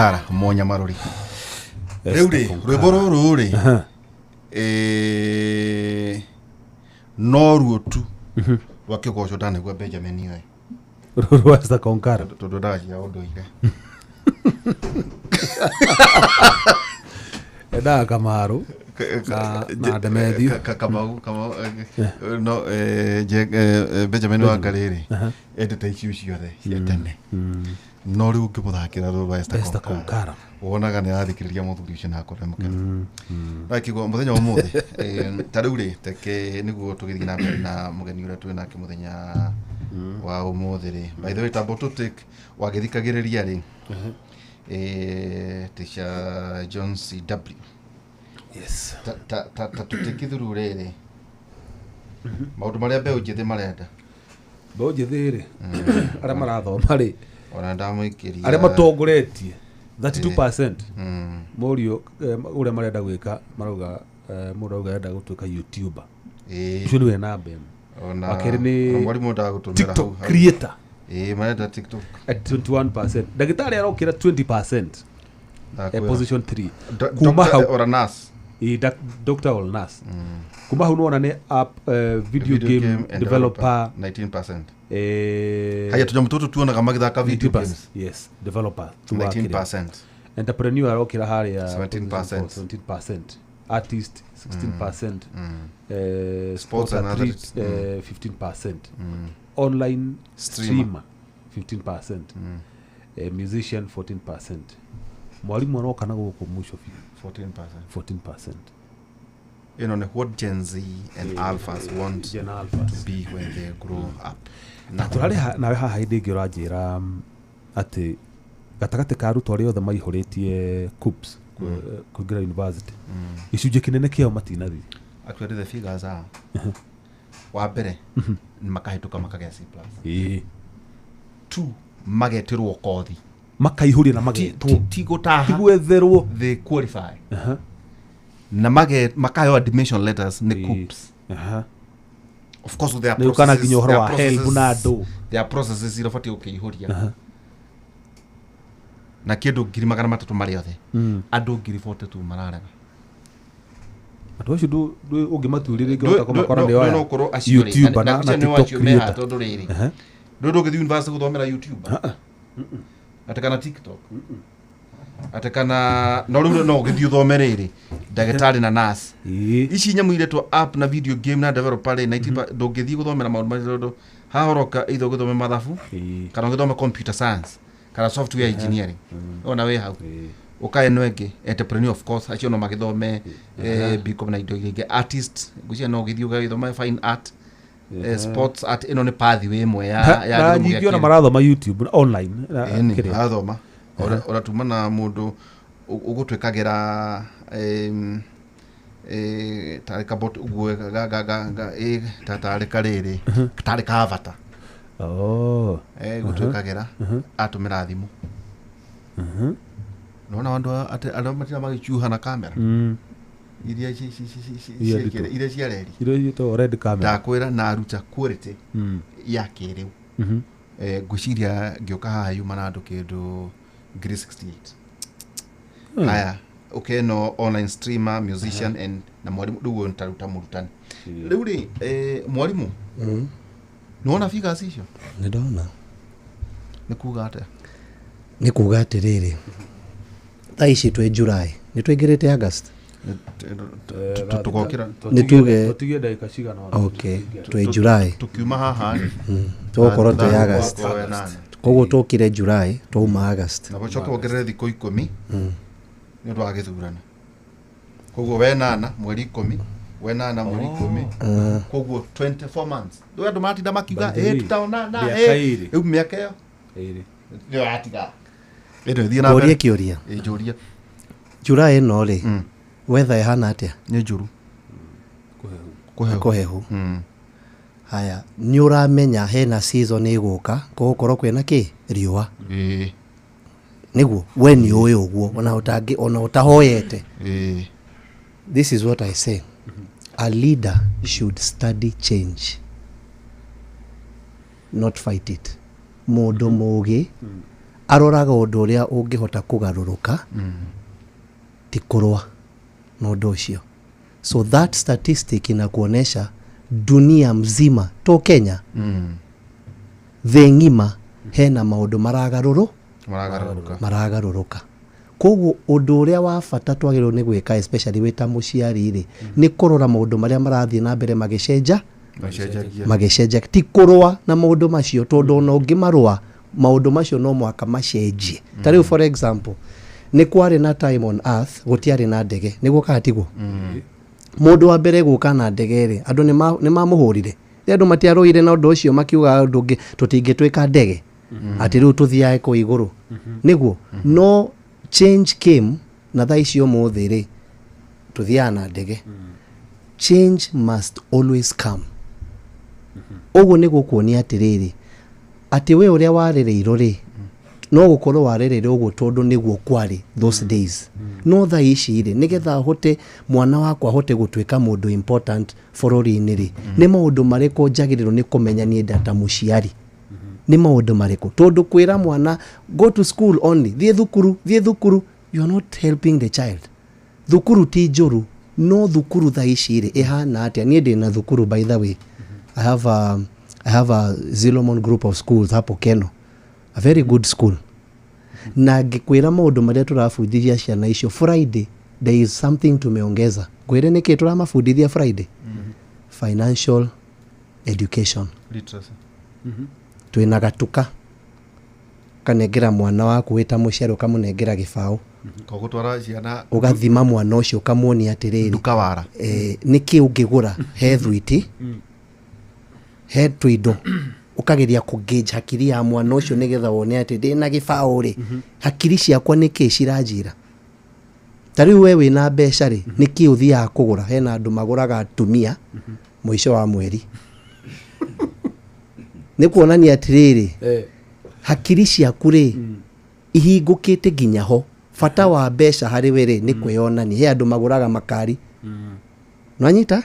Konkara monya marori rĩu rĩ rwĩmbo rũrũ rĩ no ruo tu rwa kĩgoco ndanaigua Benjamin oe Rũrũ Esther Konkara. Tondũ ndawa cia ũndũire. Endaga Kamaru na Demethiu. Kamau Kamau no Benjamin Wangarĩ rĩ endete icio ciothe cia tene, no rĩu ũngĩmũthakĩra rũrũ rwa Esther Esther Konkara Konkara. wonaga nĩ arathikĩrĩria mũthuri ũcio na akorwo e mũkenu. Akigwo mũthenya wa ũmũthĩ ta rĩu rĩ teke nĩguo tũgĩthiĩ na mbere na mũgeni ũrĩa twĩ nake mũthenya wa ũmũthĩ rĩ. By the way, tambo tũtik wagĩthikagĩrĩria rĩ Teacher John CW. Yes. Ta tũtikithuru rĩrĩ maũndũ marĩa mbeũ njĩthĩ marenda. Mbeũ njĩthĩ rĩ, arĩa marathoma rĩ, ona ndamũikĩria arĩa matongoretie 32% morio ũrĩa marenda gwĩka, marauga mũndũ arauga arenda gũtuĩka YouTuber. Ũcio nĩwe namba ĩmwe. Ona Wa kerĩ nĩ ona mwarimũ ndaga gũtũmĩra TikTok hau hau. creator Marenda TikTok. At 21%. Ndagĩtarĩ arokĩra 20% Ndakwĩra. position 3. Kuma Doctor hau or a nurse. Doctor or nurse. Kuma hau nĩwona nĩ app video game and developer. 19%. Eh, Haya tũnyamũ tũtũ tuonaga magĩthaka video 19%. games. Yes, developer tu wa kĩrĩa. 19%. Entrepreneur arokĩra harĩa 17%. 17%. Artist 16%. Sports Sports and athlete athletics. 15%. Online Streamer. streamer 15%. Musician 14%. Mwalimu aroka na gũkũ mũico biũ. 14%. 14%. Ĩno nĩ what Gen Z and alphas want Gen Alphas. to be when they grow up. Na tũrarĩ nawe haha hĩndĩ ĩngĩ ũranjĩra atĩ gatagatĩ ka arutwo arĩa othe maihũrĩtie KUCCPS kũingĩra university, gĩcunjĩ kĩnene kĩao matinathiĩ. Actually the figures are, wa mbere nĩ makahĩtũka makagĩa C plus. Two, magetĩrwo kothi. Makaihũria na Ti magetwo. ti gũtaha. Ti gwetherwo. They qualify na makayo admission letters nĩ KUCCPS. Of course there are Nĩ ũkana processes, nginya ũhoro there wa are HELB processes- na andũ. there are processes iria ũbatiĩ gũkĩihũria na kĩndũ 300,000 marĩ othe, andũ 42,000 mararega. Andũ acio ũngĩmatuĩria rĩngĩ wahota kũmakora nĩ no oya ũkorwo acio rĩ, YouTuber na na ngwĩciria nĩo TikTok acio mehaha creator. tondũ rĩrĩ ndũĩ ndũngĩthiĩ university gũthomera YouTube atĩ kana TikTok atĩ kana no rĩu no ũgĩthiĩ ũthome rĩrĩ ndagĩtarĩ na nurse. Ici nyamũ iretwo app na video game na developer rĩ 90 ndũngĩthiĩ gũthomera maũndũ macio tondũ haha ũroka either ũgĩthome mathabu kana ũgĩthome computer science kana software engineering ona wĩ hau ũkae ĩno ĩngĩ entrepreneur, of course acio no magĩthome BCom na indo iria ingĩ. Artist ngwĩciria no ũgĩthiĩ ũgagĩthoma fine art, sports art. Ĩno nĩ pathway ĩmwe ya Na gĩthomo gĩa nyingĩ ona kĩrĩu. marathoma YouTube online na Ĩni, kĩrĩa. arathoma ũratuma na mũndũ ũgũtwĩkagĩra tarĩ kabot ũguo tarĩ karĩrĩ tarĩ ka avatar. Oh. Gũtwĩkagĩra atũmĩra thimũ nona andũ atĩ arĩa matinda magĩcuha na kamera iria Iria nditũ. iria cia reri. Iria ciĩtagwo red camera. Ndakwĩra na aruta quality ya kĩrĩu. Ngwĩciria ngĩũka haha yuma na andũ kĩndũ 68,000. Haya ũkeno online streamer, musician and na mwarimũ. Rĩu ũyũ nĩtaruta mũrutani rĩu rĩ mwarimũ nĩwona figures icio? Nĩ ndona. Nĩ kuga atĩa? Nĩ kuga atĩrĩrĩ, thaa ici twĩ July, nĩ tũingĩrĩte August. Tũgokĩra. Nĩ tuge- Tũtigie ndagĩka cigana ũna. Okay, twĩ July. Tũkiuma haha rĩ Tũgũkorwo twĩ thaa August. mũgwanja nane. Koguo tũkire July, twauma August. Na ũcoke wongerere thikũ 10 nĩ ũndũ wa gĩthurano, koguo wenana mweri 10, wenana mweri 10, koguo 24 months. Rĩu andũ maratinda makiuga By the way, tutaonana mĩaka ĩrĩ. rĩu mĩaka ĩyo Ĩrĩ. nĩyo yatiga ĩno ĩthiĩ na Ngũrie mbere. kĩũria. Ĩ, njũria. July ĩno rĩ, weather ĩhana atĩa? Nĩ njũru. Kũhehu. Kũhehu. Kũhehu. Haya, nĩ ũramenya hena season ĩgũka kũgũkorwo kwĩna kĩ riũa. Nĩguo we nĩ ũĩ ũguo ona ũtangĩ ona ũtahoyete. This is what I say: a leader should study change, not fight it. Mũndũ mũgĩ. Aroraga ũndũ ũrĩa ũngĩhota kũgarũrũka, ti kũrũa na ũndũ ũcio. So that statistic inakuonesha dunia mzima, to Kenya, thĩ ng'ima hena maũndũ maragarũrũ Maragarũrũka. Maragarũrũka. Koguo ũndũ ũrĩa wa bata twagĩrĩirwo nĩ gwĩka, especially wĩ ta mũciari rĩ, nĩ kũrora maũndũ marĩa marathiĩ na mbere magĩcenja. Macenjagia. Magĩcenjia, ti kũrũa na maũndũ macio, tondũ ona ũngĩmarũa, maũndũ macio no mũhaka macenjie. Ta rĩu, for example, nĩ kwarĩ na time on earth gũtiarĩ na ndege, nĩguo kana tiguo? Mũndũ wa mbere gũka na ndege rĩ, andũ nĩ mamũhũrire. Rĩ, andũ matiarũire na ũndũ ũcio, makiuga ũndũ ũngĩ tũtingĩtuĩka ndege, atĩ rĩu tũthiage kũ igũrũ, nĩguo? No change came, na thaa ici ũmũthĩ rĩ, tũthiaga na ndege. Change must always come. Ũguo nĩ gũkuonia atĩrĩrĩ, atĩ we ũrĩa warereirwo rĩ, no gũkorwo warereirwo ũguo tondũ nĩguo kwarĩ those days. No thaa ici rĩ, nĩgetha hote mwana wakwa ahote gũtuĩka mũndũ important bũrũri-inĩ rĩ, nĩ maũndũ marĩkũ njagĩrĩirwo nĩ kũmenya niĩ nda ta mũciari? Nĩ maũndũ marĩkũ? Tondũ kwĩra mwana "Go to school only", "Thiĩ thukuru, thiĩ thukuru", you are not helping the child. Thukuru ti njũru, no thukuru thaa ici rĩ, ĩhana atĩa? Niĩ ndĩ na thukuru, by the way. I have a Zilomon Group of Schools hapo Keno, a very good school, na ngĩkwĩra maũndũ marĩa tũrabundithia ciana icio, Friday there is something tumeongeza. Ngwĩre nĩkĩ tũramabundithia Friday? Financial education. Literacy. Twĩna gatuka kanengera mwana waku wĩ ta mũciari, ũkamũnengera gĩbaũ. Kogũtwara ciana. Ũgathima mwana ũcio, ũkamuonia atĩrĩrĩ, nduka wara. Nĩkĩ ũngĩgũra? He thwiti, he tũindo, ũkageria kũgauge hakiri ya mwana ũcio nĩgetha wone atĩ ndĩna gĩbaũ rĩ, hakiri ciakwa nĩkĩ ciranjĩra? Ta rĩu we wĩna mbeca rĩ, nĩkĩ ũthiaga kũgũra? Hena andũ magũraga atumia mũico wa mweri, nĩ kuonania atĩrĩrĩ, hakiri ciaku rĩ, ihingũkĩte nginya ho. Bata wa mbeca harĩ we rĩ, nĩ kwĩyonania. He andũ magũraga makari, nwanyita?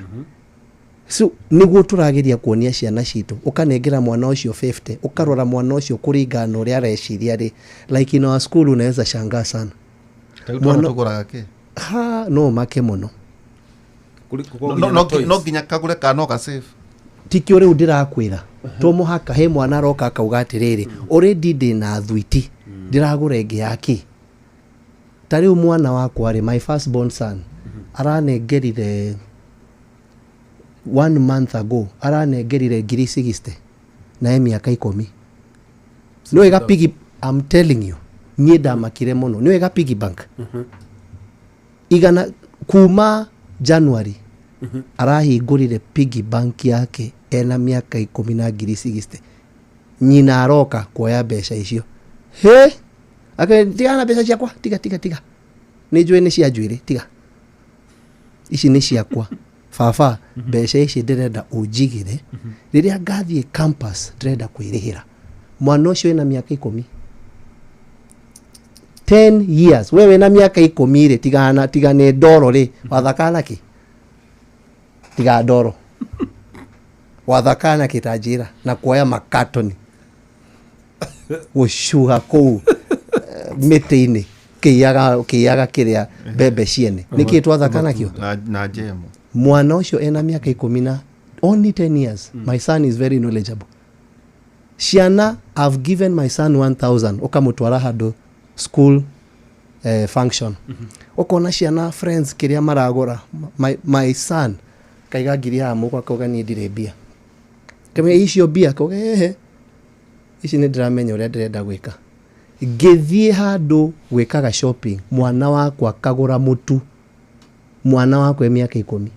So nĩguo tũrageria kuonia ciana citũ. Ũkanengera mwana ũcio 50, ũkarora mwana ũcio kũringana na ũrĩa areciria rĩ. Like in our school, unaweza shangaa sana. Rĩu twana tũgũraga kĩ? Ha, no make mũno. No nginya kagũre kana no gasave? Tikio rĩu ndĩrakwĩra, to mũhaka. He mwana aroka akauga atĩrĩrĩ, already ndĩna thwiti, ndĩragũra ĩngĩ yaki. Ta rĩu mwana wakwa rĩ, my first born son, aranengerire one month ago, aranengerire ngiri 60 na e mĩaka 10. Nĩ wega piggy, I'm telling you, niĩ ndamakire mũno. Nĩ wega piggy bank igana kuma January arahingũrire piggy bank yake ena mĩaka 10 na ngiri 60. Nyina aroka kuoya mbeca icio, he tigana na mbeca ciakwa, tiga, tiga, tiga, nĩ njũĩ nĩ cia njuĩrĩ, tiga, ici nĩ ciakwa baba, mbeca ici ndĩrenda ũnjigĩre, rĩrĩa ngathiĩ campus ndĩrenda kwĩrĩhĩra. Mwana ũcio ena mĩaka 10, 10 years. We wĩna mĩaka 10 rĩ, tigana, tiga nĩ ndoro rĩ, wathakana kĩ? Tiga ndoro, wathakana kĩ? Ta njĩra na kuoya makatoni gũcuha kũu mĩtĩ-inĩ, kĩiyaga kĩiyaga kĩrĩa mbembe ciene, nĩkĩ twathaka nakĩo? Na njemo. Mwana ũcio ena mĩaka 10 na only 10 years. My son is very knowledgeable. Ciana, I've given my son 1000, ũkamũtwara handũ school function, ũkona ciana friends kĩrĩa maragũra. My son kaiga ngiri haha mũhuko, akauga, "Niĩ ndirĩ mbia." Kamwĩra, "Icio mbia?" Akauga, "Ehe, ici nĩ ndĩramenya ũrĩa ndĩrenda gwĩka." Ngĩthiĩ handũ gwĩkaga shopping, mwana wakwa akagũra mũtu. Mwana wakwa e mĩaka 10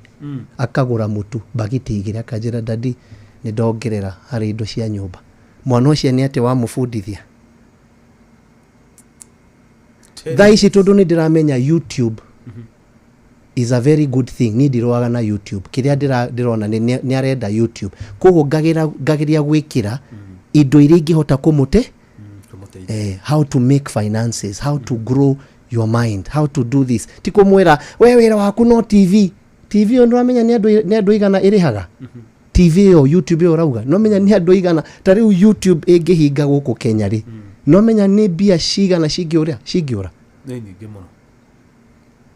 akagũra mũtu bagiti 2, akanjĩra, "Daddy, nĩ ndongerera harĩ indo cia nyũmba." Mwana ũcio nĩ atĩ wamũbundithia thaa ici, tondũ nĩ ndĩramenya YouTube is a very good thing. Niĩ ndirũaga na YouTube. Kĩrĩa ndĩrona nĩ arenda YouTube, koguo ngageria gwĩkĩra indo iria ingĩhota kũmũte how to make finances, how to grow your mind, how to do this. Ti kũmwĩra, "We wĩra waku no TV." TV ĩyo ndũramenya nĩ andũ igana ĩrĩhaga TV ĩyo? YouTube ĩyo ũrauga nomenya nĩ andũ igana? Ta rĩu YouTube ĩngĩhinga gũkũ Kenya rĩ, No menya nĩ mbia cigana cingĩũra cingĩũra. Nĩ nyingĩ mũno.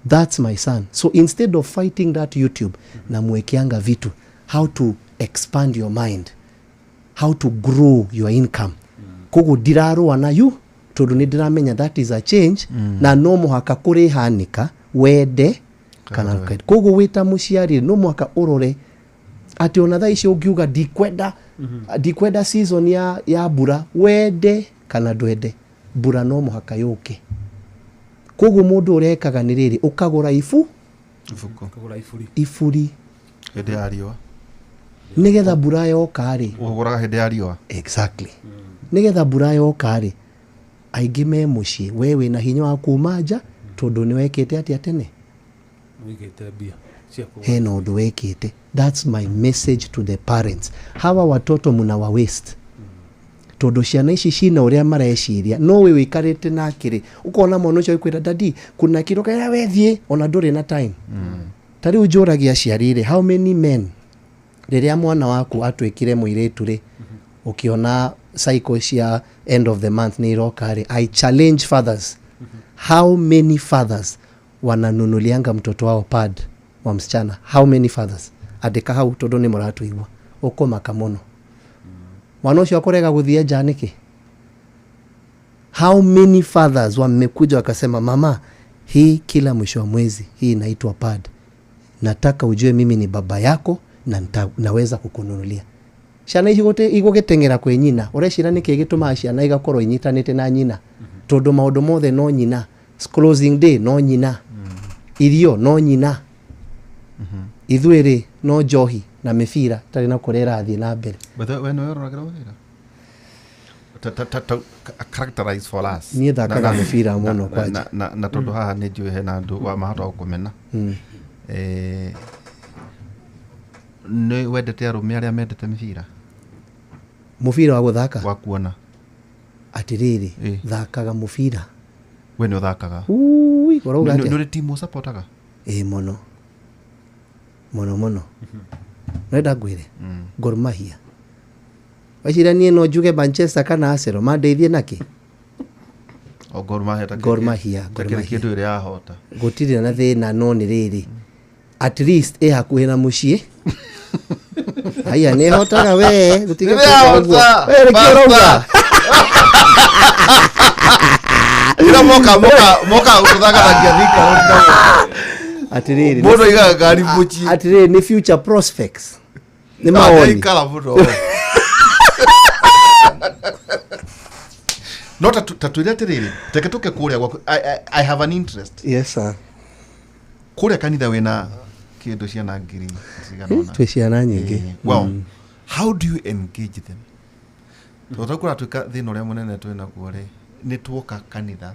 That's my son. So instead of fighting that YouTube, namwekeanga vitu how to expand your mind, how to grow your income. Koguo ndirarũa na you tondũ nĩ ndĩramenya that is a change na no mũhaka kũrĩhanĩka wende kana ndũkende. Koguo wĩ ta mũciari no mũhaka ũrore atĩ ona thaa ici ũngiuga ndikwenda ndikwenda season ya mbura, wende kana ndwende, mbura no mũhaka yũke. Koguo mũndũ ũrekaga nĩ rĩrĩ, ũkagũra ibu Ibuku. Kũgũra iburi. Iburi. Hĩndĩ ya riũa. Nĩgetha mbura yoka rĩ. Ũgũraga hĩndĩ ya riũa. Exactly. Nĩgetha mbura yoka rĩ, aingĩ me mũciĩ, we wĩna hinya wa kuma nja tondũ nĩ wekĩte atĩa tene. Wĩigĩte mbia cia kũgũra. Hena ũndũ wekĩte. That's my message to the parents. Hawa watoto muna wa waste tondũ ciana ici cina ũrĩa mareciria, no we wĩikarĩte nake rĩ, ũkona mwana ũcio akwĩra, "Daddy, kuna kĩndũ." Kaira wethiĩ ona ndũrĩ na time. Ta rĩu njũragia aciari rĩ, how many men, rĩrĩa mwana waku atuĩkire mũirĩtu rĩ, ũkĩona cycle cia end of the month nĩ iroka rĩ, I challenge fathers, how many fathers wananunulianga mtoto wao pad wa msichana? How many fathers? Andĩka hau tondũ nĩ mũratũigua. Ũkũmaka mũno mwana ũcio akũrega gũthiĩ nja nĩkĩ. How many fathers wamekuja wakasema, "Mama, hii kila mwisho wa mwezi hii inaitwa pad, nataka ujue mimi ni baba yako na naweza kukununulia"? Ciana ici igũgĩteng'era kwĩ nyina. Ũreciria nĩkĩ gĩtũmaga ciana igakorwo inyitanĩte na nyina? Tondũ maũndũ mothe no nyina. Closing day no nyina, irio no nyina, ithuĩ rĩ no njohi na mĩbira tarĩ na kũrĩa ĩrathiĩ na mbere. But we nĩwe ũroragĩra wĩra. Ta characterize for us. Niĩ thakaga mĩbira mũno kwanja. Na tondũ haha nĩ njũĩ hena andũ wa mahota gũkũmena. Nĩ wendete arũme arĩa mendete mĩbira? Mũbira wa gũthaka? Wa kuona. Atĩrĩrĩ, thakaga mũbira. We nĩ ũthakaga? Ui, ũrauga Nĩ atĩa? ũrĩ timu ũsupportaga? Ĩ, mũno mũno mũno. Renda ngwĩre, Gor Mahia. Weciria niĩ no njuge Manchester kana Arsenal mandeithie nakĩ? O Gor Mahia ta Gor Mahia, ta Gor kĩrĩ Mahia. kĩndũ ĩrĩa yahota. Gũtirĩ na thĩna, no nĩ rĩrĩ, at least ĩ hakuhĩ na mũciĩ. Aya nĩ ĩhotaga we gũtige Nĩ kuuga ũguo. yahota! We, nĩkĩo ũrauga? Ĩra moka gũtũthakathakia Thika Road. Atĩrĩrĩ, Mũndũ aigaga ngari mũciĩ. Atĩrĩrĩ, nĩ future prospects, nĩ mawoni. Ndaikara mũno. No ta twĩre atĩrĩrĩ, reke tũke kũrĩa gwaku. I have an interest. Yes sir. Kũrĩa kanitha wĩna kĩndũ ciana ngiri cigana ũna. Twĩ ciana nyingĩ. Well, how do you engage them? Tondũ kũratuĩka thĩna ũrĩa mũnene twĩ naguo rĩ, nĩ tuoka kanitha,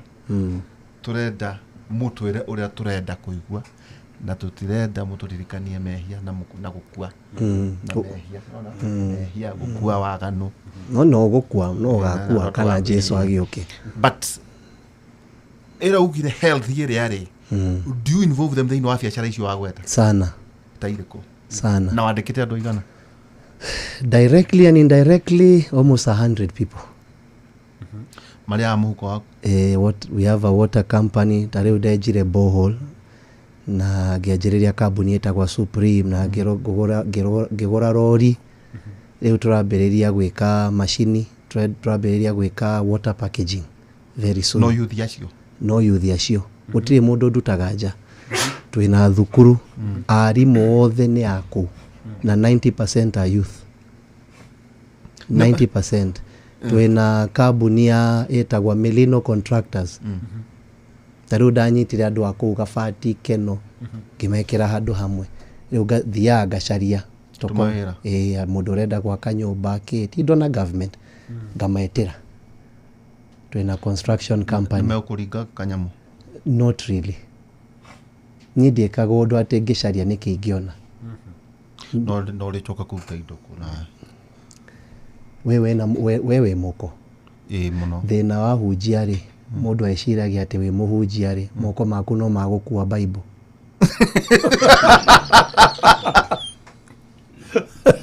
tũrenda mũtwĩre ũrĩa tũrenda kũigua na tũtirenda mũtũririkanie mehia na gũkua na mehia. Nĩwona? Mehia, gũkua, waganu. No gũkua no ũgakua No kana tũgakua. Jesu agĩũke. But ĩra ugire health ĩrĩa rĩ, do you involve them thĩinĩ wa biacara icio wagweta? Sana. Ta irĩkũ? Sana. Na wandĩkĩte andũ aigana? Directly and indirectly, almost 100 people. Marĩaga mũhuko waku? What, we have a water company. Ta rĩu ndenjire borehole na ngĩanjĩrĩria kambuni ĩtagwo Supreme na ngĩgũra rori. Rĩu tũrambĩrĩria gwĩka macini, tũrambĩrĩria gwĩka water packaging very soon. No youth acio? No youth acio. Gũtirĩ mũndũ ndutaga nja. Twĩna thukuru, arimũ othe nĩ a kũu na 90% are youth, 90%. Twĩna kambuni ya ĩtagwo Melino Contractors. Ta rĩu ndanyitire andũ a kũu Gabati Keno ngĩmekĩra handũ hamwe. Rĩu thiaga ngacaria Tũmawĩra. Ĩĩ, mũndũ ũrenda gwaka nyũmba kĩ ti ndona government ngametĩra. Twĩna construction company. Nĩmegũkũringa kanyamũ? Not really. Niĩ ndiĩkaga ũndũ atĩ ngĩcaria nĩkĩ ingĩona. No ũrĩcoka kũruta indo kũ na We wĩ mũko. Ĩĩ, mũno. Thĩna wa hunjia rĩ, mũndũ eciragia atĩ wĩ mũhunjia rĩ, moko maku no magũkua Bible.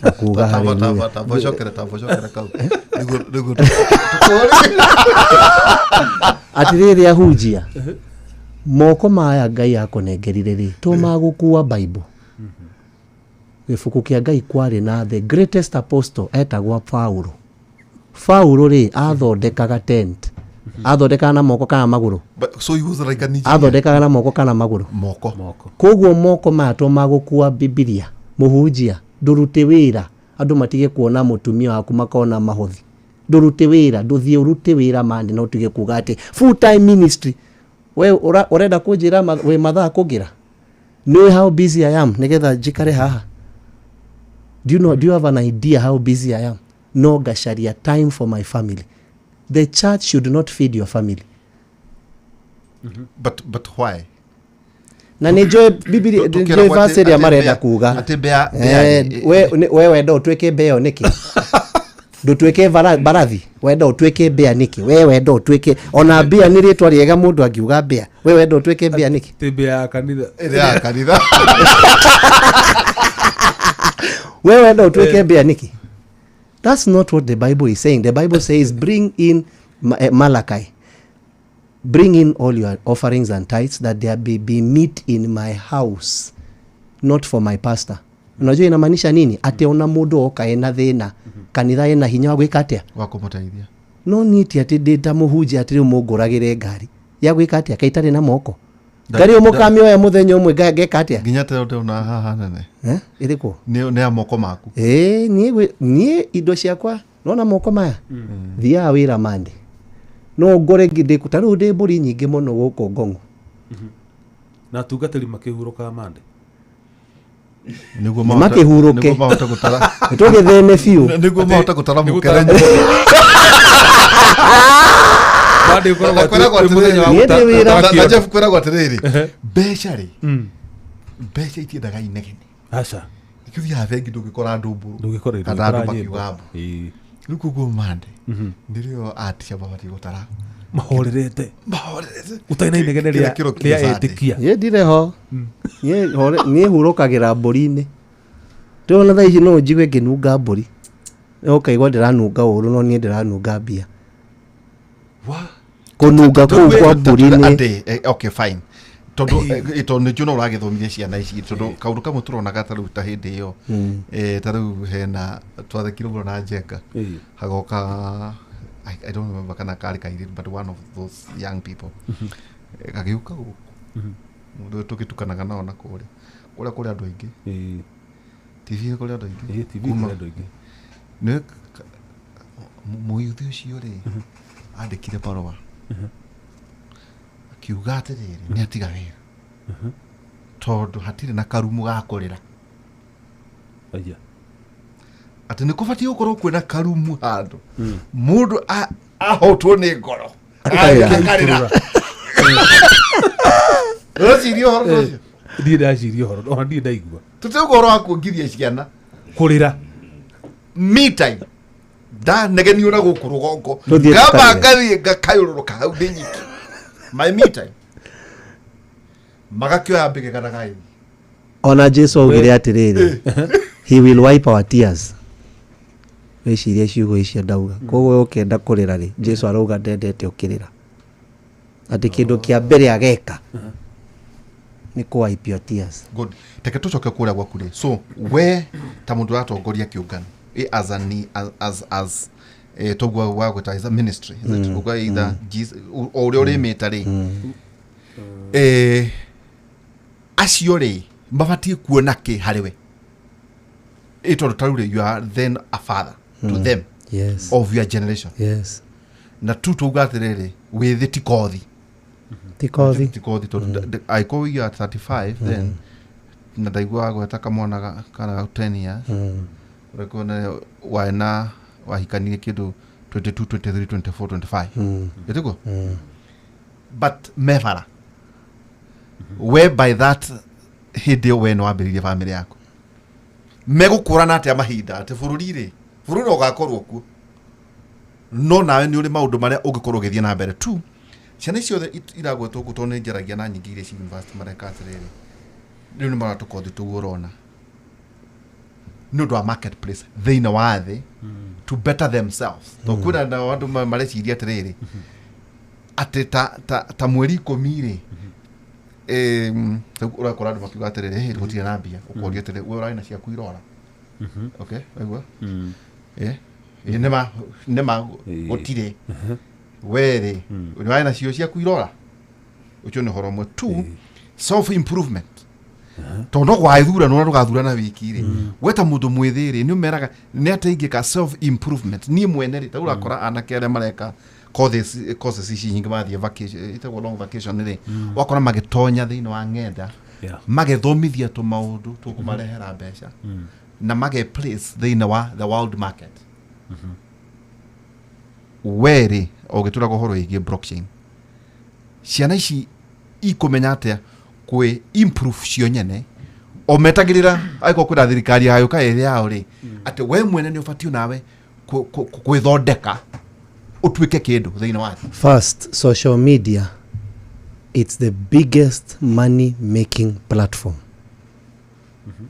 Na kuga Tamba, harĩ tamba, niĩ. tamba, cokera, tamba, cokera kau. Nĩguo Atĩrĩrĩ ahunjia, moko maya Ngai akũnengerire rĩ, to magũkua Bible. Gĩbuku kĩa Ngai kwarĩ na the greatest apostle etagwo Paulo. Paulo rĩ, athondekaga tent. Athondekaga na moko kana magũrũ? But, so he was like an engineer. Athondekaga na moko kana magũrũ? Moko. Moko. Koguo moko maya to magũkua Bibilia. Mũhunjia, ndũrute wĩra andũ matige kuona mũtumia waku makona mahothi. Ndũrute wĩra, ndũthiĩ ũrute wĩra mande, no ũtige kuga atĩ full time ministry. We ũrenda kũnjĩra wĩ mathaa kũngĩra? Nĩũĩ how busy I am nĩgetha njikare haha? Do you know, do you have an idea how busy I am? No ngacaria time for my family. The church should not feed your family. But why? Na nĩ njũĩ Bibilia, Tũkĩragwo njũĩ verse ĩrĩa atĩ marenda mbea- kuga. atĩ mbea We wenda ũtuĩke mbea nĩkĩ? Ndũtuĩke mbarathi? Wenda ũtuĩke mbea nĩkĩ? We wenda ũtuĩke, ona mbea nĩ rĩtwa rĩega mũndũ angiuga mbea. We wenda ũtuĩke mbea nĩkĩ? Ti mbĩa ya kanitha. Ĩrĩa ya kanitha. We wenda ũtuĩke mbea nĩkĩ? That's not what the Bible is saying. The Bible says bring in Malachi, bring in all your offerings and tithes that there be meat in my house, not for my pastor. Unajua inamaanisha nini? Atĩ ona mũndũ oka ena thĩna, kanitha ena hinya wa gwĩka atĩa? Wa kũmũteithia. No niĩ ti atĩ ndĩ ta mũhunjia atĩ rĩu mũngũragĩre ngari ya gwĩka atĩa? Kaĩ itarĩ na moko? Ngari ĩyo mũkamĩoya mũthenya ũmwe ngeka atĩa? Nginya teo ndĩrona haha nene. Eh? Ĩrĩkũ? Nĩ ya moko maku. Ĩĩ, niĩ indo ciakwa nona moko maya thiaga wĩra mande no ngore ndĩ ta rĩu ndĩ mbũri nyingĩ mũno gũkũ Ngong'o. Na atungatĩri makĩhurũkaga mande. Nĩguo Nĩ makĩhurũke. Nĩguo mahote gũtara. Tũgĩthĩne biũ. Nĩguo mahote gũtara Nĩ mũkere. gũtara Mande ũkoragwo Na kwĩragwo atĩ mũthenya wa Niĩ ndĩ wĩra. gũtara Na kĩondo. Jeff kwĩragwo atĩrĩrĩ, mbeca rĩ, mbeca itiendaga inegene. Aca. Nĩkĩo ũthiaga bengi ndũngĩkora andũ mbũrũ. Ndũngĩkora Kana andũ ndũngĩkora makiuga nyĩmbo. mbu. Ĩĩ. Rĩu koguo mande nĩrĩo atia mabatiĩ gũtara. Mahorerete. Mahorerete. Ũtarĩ na inegene Kĩrĩa kĩro rĩa Sunday. etĩkia. Niĩ ndirĩ ho. Niĩ hurũkagĩra mbũri-inĩ. Ndĩrona thaa ici no njigue ngĩnunga mbũri, ũkaigua ndĩranunga ũru, no niĩ ndĩranunga mbia. Kũnunga kũu kwa mbũri nĩ Atĩ, okay fine, tondũ tondũ nĩ njũĩ no ũragĩthomithia ciana ici, tondũ kaũndũ kamwe tũronaga ta rĩu ta hĩndĩ ĩyo, ta rĩu hena twathekire mũno na Njenga. Hagoka I don't remember kana karĩ kairĩtu, but one of those young people gagĩũka gũkũ, mũndũ ũyũ tũgĩtukanaga nao na kũrĩa kũrĩa kũrĩ andũ aingĩ. TV kũrĩ andũ aingĩ. TV Kuma- kũrĩ andũ aingĩ. Nĩ mũyuthi ũcio rĩ, andĩkire marũa akiuga atĩrĩrĩ, nĩ atiga wĩra tondũ hatirĩ na karumu ga kũrĩra. Aya. Atĩ nĩ kũbatiĩ gũkorwo kwĩna karumu handũ mũndũ ahotwo nĩ ngoro. Akarĩra. Akarĩra. Ũreciria ũhoro ta ũcio? Ndiĩ ndaciria ũhoro, ona ndiĩ ndaigua. Tũtiuga ũhoro wa kuongithia ciana. Kũrĩra. Me time ndanegenio na gũkũ rũgongo, Tũthiĩ ngamba tũkarĩre. ngathiĩ ngakayũrũrũka hau ndĩ nyiki, my me time, magakĩoya mbĩgĩganaga ĩ. Ona Jesu augire atĩrĩrĩ, he will wipe our tears. Wĩcirie ciugo icio ndauga. Koguo ũkĩenda kũrĩra rĩ, Jesu arauga ndendete ũkĩrĩra, atĩ kĩndũ kĩa mbere ageka nĩ kũ wipe your tears. Good, reke tũcoke kũrĩa gwaku rĩ. So we ta mũndũ ũratongoria kĩũngano, as an as toguo wa gwĩta is a ministry, is it? Ũguo either o ũrĩa ũrĩmĩta rĩ, acio rĩ mabatiĩ kuona kĩ harĩ we? Tondũ ta rĩu rĩ, you are then a father to them of your generation. Na tu tuuga atĩrĩrĩ, wĩthĩ ti kothi. Ti kothi. Ti kothi, tondũ angĩkorwo you are 35 then na ndaigua gweta kamwana kana 10 years, ũrekuona waena wahikanirie kĩndũ 22, 23, 24, 25, ĩtiguo? But mebara we by that hĩndĩ ĩyo we nĩ wambĩrĩirie bamĩrĩ yaku, megũkũrana atĩa mahinda atĩ bũrũri rĩ, bũrũri ũgakorwo kuo, no nawe nĩ ũrĩ maũndũ marĩa ũngĩkorwo ũgĩthiĩ na mbere tu. Ciana ici ciothe iragwetwo gũkũ, tondũ nĩ njaragia na nyingĩ iria ci university, mareka atĩrĩrĩ, rĩu nĩ maratũkothi tũguo ũrona. Nĩ ũndũ wa marketplace thĩinĩ wa thĩ to better themselves, to kwĩna na andũ mareciria atĩrĩrĩ, atĩ ta mweri 10 rĩ, rĩu ũrakora andũ makiuga atĩrĩrĩ, "Hey, gũtirĩ na mbia." Ũkoria atĩrĩ, we ũrarĩ na ciaku irora? Okay, waigua? Eh, nĩma nĩma. Gũtirĩ. We rĩ, nĩ warĩ nacio ciaku irora? Ũcio nĩ ũhoro ũmwe tu, self improvement, tondũ no gwagĩthurano ũrĩa tũgathurana wiki rĩ, we ta mũndũ mwĩthĩ rĩ, nĩ ũmeraga nĩ atĩa ingĩka self improvement niĩ mwene rĩ? Ta rĩu ũrakora anake arĩa mareka courses ici nyingĩ mathiĩ vacation, ĩtagwo long vacation rĩ, ũgakora magĩtonya thĩinĩ wa ng'enda, magethomithia tũmaũndũ tũkũmarehera mbeca na mage place thĩinĩ wa the world market. We rĩ, ũgĩtũraga ũhoro wĩgiĩ blockchain, ciana ici ikũmenya atĩa kwĩ improve cio nyene o metagĩrĩra angĩkorwo kwĩna thirikari yagĩũka ĩrĩ yao rĩ, atĩ we mwene nĩ ũbatiĩ nawe gwĩthondeka ũtuĩke kĩndũ thĩinĩ wa thĩ? First, social media, it's the biggest money making platform.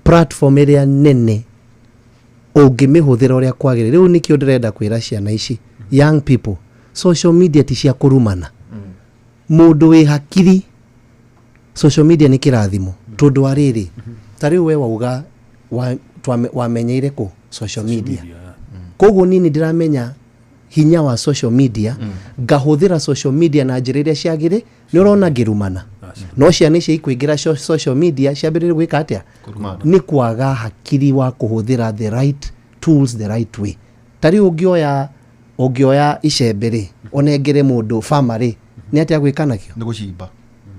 Platform ĩrĩa nene ũngĩmĩhũthĩra ũrĩa kwagĩrĩire. Rĩu nĩkĩo ndĩrenda kwĩra ciana ici, young people, social media ti cia kũrumana. Mũndũ wĩ hakiri, social media nĩ kĩrathimo, tondũ wa rĩrĩ, ta rĩu we wauga wamenyeire kũ social media. Koguo niĩ nĩ ndĩramenya hinya wa social media, ngahũthĩra social media na njĩra iria ciagĩrĩ. Nĩ ũrona ngĩrumana, no ciana icio ikũingĩra social media ciambĩrĩrie gwĩka atĩa? Kũrumana. Nĩ kwaga hakiri wa kũhũthĩra the right tools the right way. Ta rĩu ũngĩoya icembe rĩ, ũnengere mũndũ farmer rĩ, nĩ atĩa gwĩka nakĩo? Nĩ gũcimba.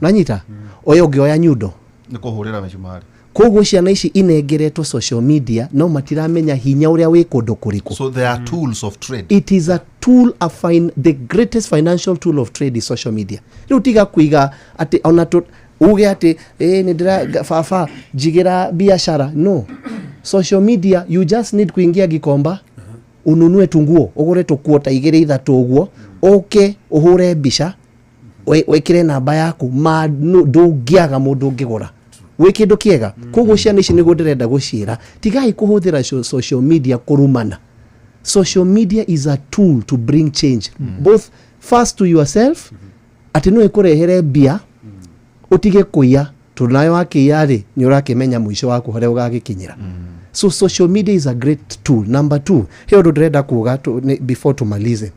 Nanyita oya, ũngĩoya nyundo? Nĩ kũhũrĩra mĩcumarĩ. Koguo ciana ici inengeretwo social media no matiramenya hinya ũrĩa wĩ kũndũ kũrĩkũ. So there are tools of trade. It is a tool, the greatest financial tool of trade is social media. Rĩu tiga kuiga atĩ ona tu uge atĩ ĩ nĩ ndĩra baba njigĩra biashara. No social media, you just need kuingia Gikomba, ununue tunguo, ũgũre tũkuo ta igĩrĩ ithatũ ũguo, ũke ũhũre mbica, wĩkĩre namba yaku, ma ndũngĩaga mũndũ ũngĩgũra wĩ kĩndũ kĩega. Koguo ciana ici nĩguo ndĩrenda gũciĩra, tigai kũhũthĩra social media kũrumana. Social media is a tool to bring change, both first to yourself, atĩ no ĩkũrehere mbia ũtige kũiya, tondũ nawe wakĩiya rĩ, nĩ ũrakĩmenya mũico waku harĩa ũgagĩkinyĩra. So social media is a great tool. Number two, he ũndũ ndĩrenda kuga before tumalize,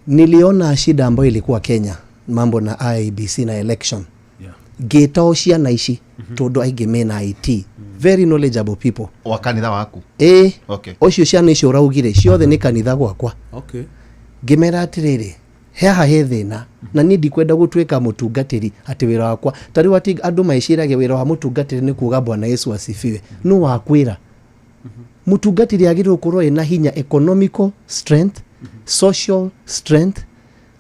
niliona shida ambayo ilikuwa Kenya, mambo na IEBC na election. Ngĩta o ciana ici, tondũ aingĩ mena IT, very knowledgeable people. Wa kanitha waku? Ĩ. Okay. Ũcio ciana icio ũraugire ciothe nĩ kanitha gwakwa. Ngĩmera atĩrĩrĩ, haha he thĩna na niĩ ndikwenda gũtuĩka mũtungatĩri atĩ wĩra wakwa ta rĩu atĩ andũ meciragia wĩra wa mũtungatĩri nĩ kuga "Bwana Yesu asifiwe." No wakwĩra mũtungatĩri agĩrĩirwo gũkorwo ĩna hinya, economical strength, social strength,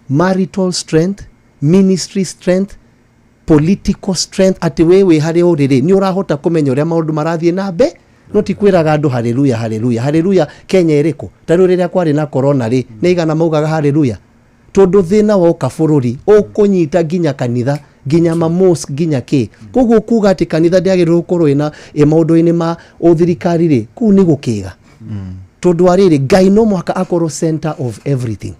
marital strength, ministry strength, political strength, atĩ we wĩ harĩa ũrĩ rĩ, nĩ ũrahota kũmenya ũrĩa maũndũ marathiĩ na mbe, no ti kwĩraga andũ haleluya, haleluya, haleluya. Kenya ĩrĩkũ? Ta rĩu rĩrĩa kwarĩ na corona rĩ, nĩ igana maugaga haleluya? Tondũ thĩna woka bũrũri ũkũnyita nginya kanitha, nginya ma mosque, nginya kĩ. Koguo kuga atĩ kanitha ndĩagĩrĩirwo gũkorwo ĩna ĩ maũndũ-inĩ ma ũthirikari rĩ, kũu nĩ gũkĩga, tondũ wa rĩrĩ, Ngai no mũhaka akorwo center of everything.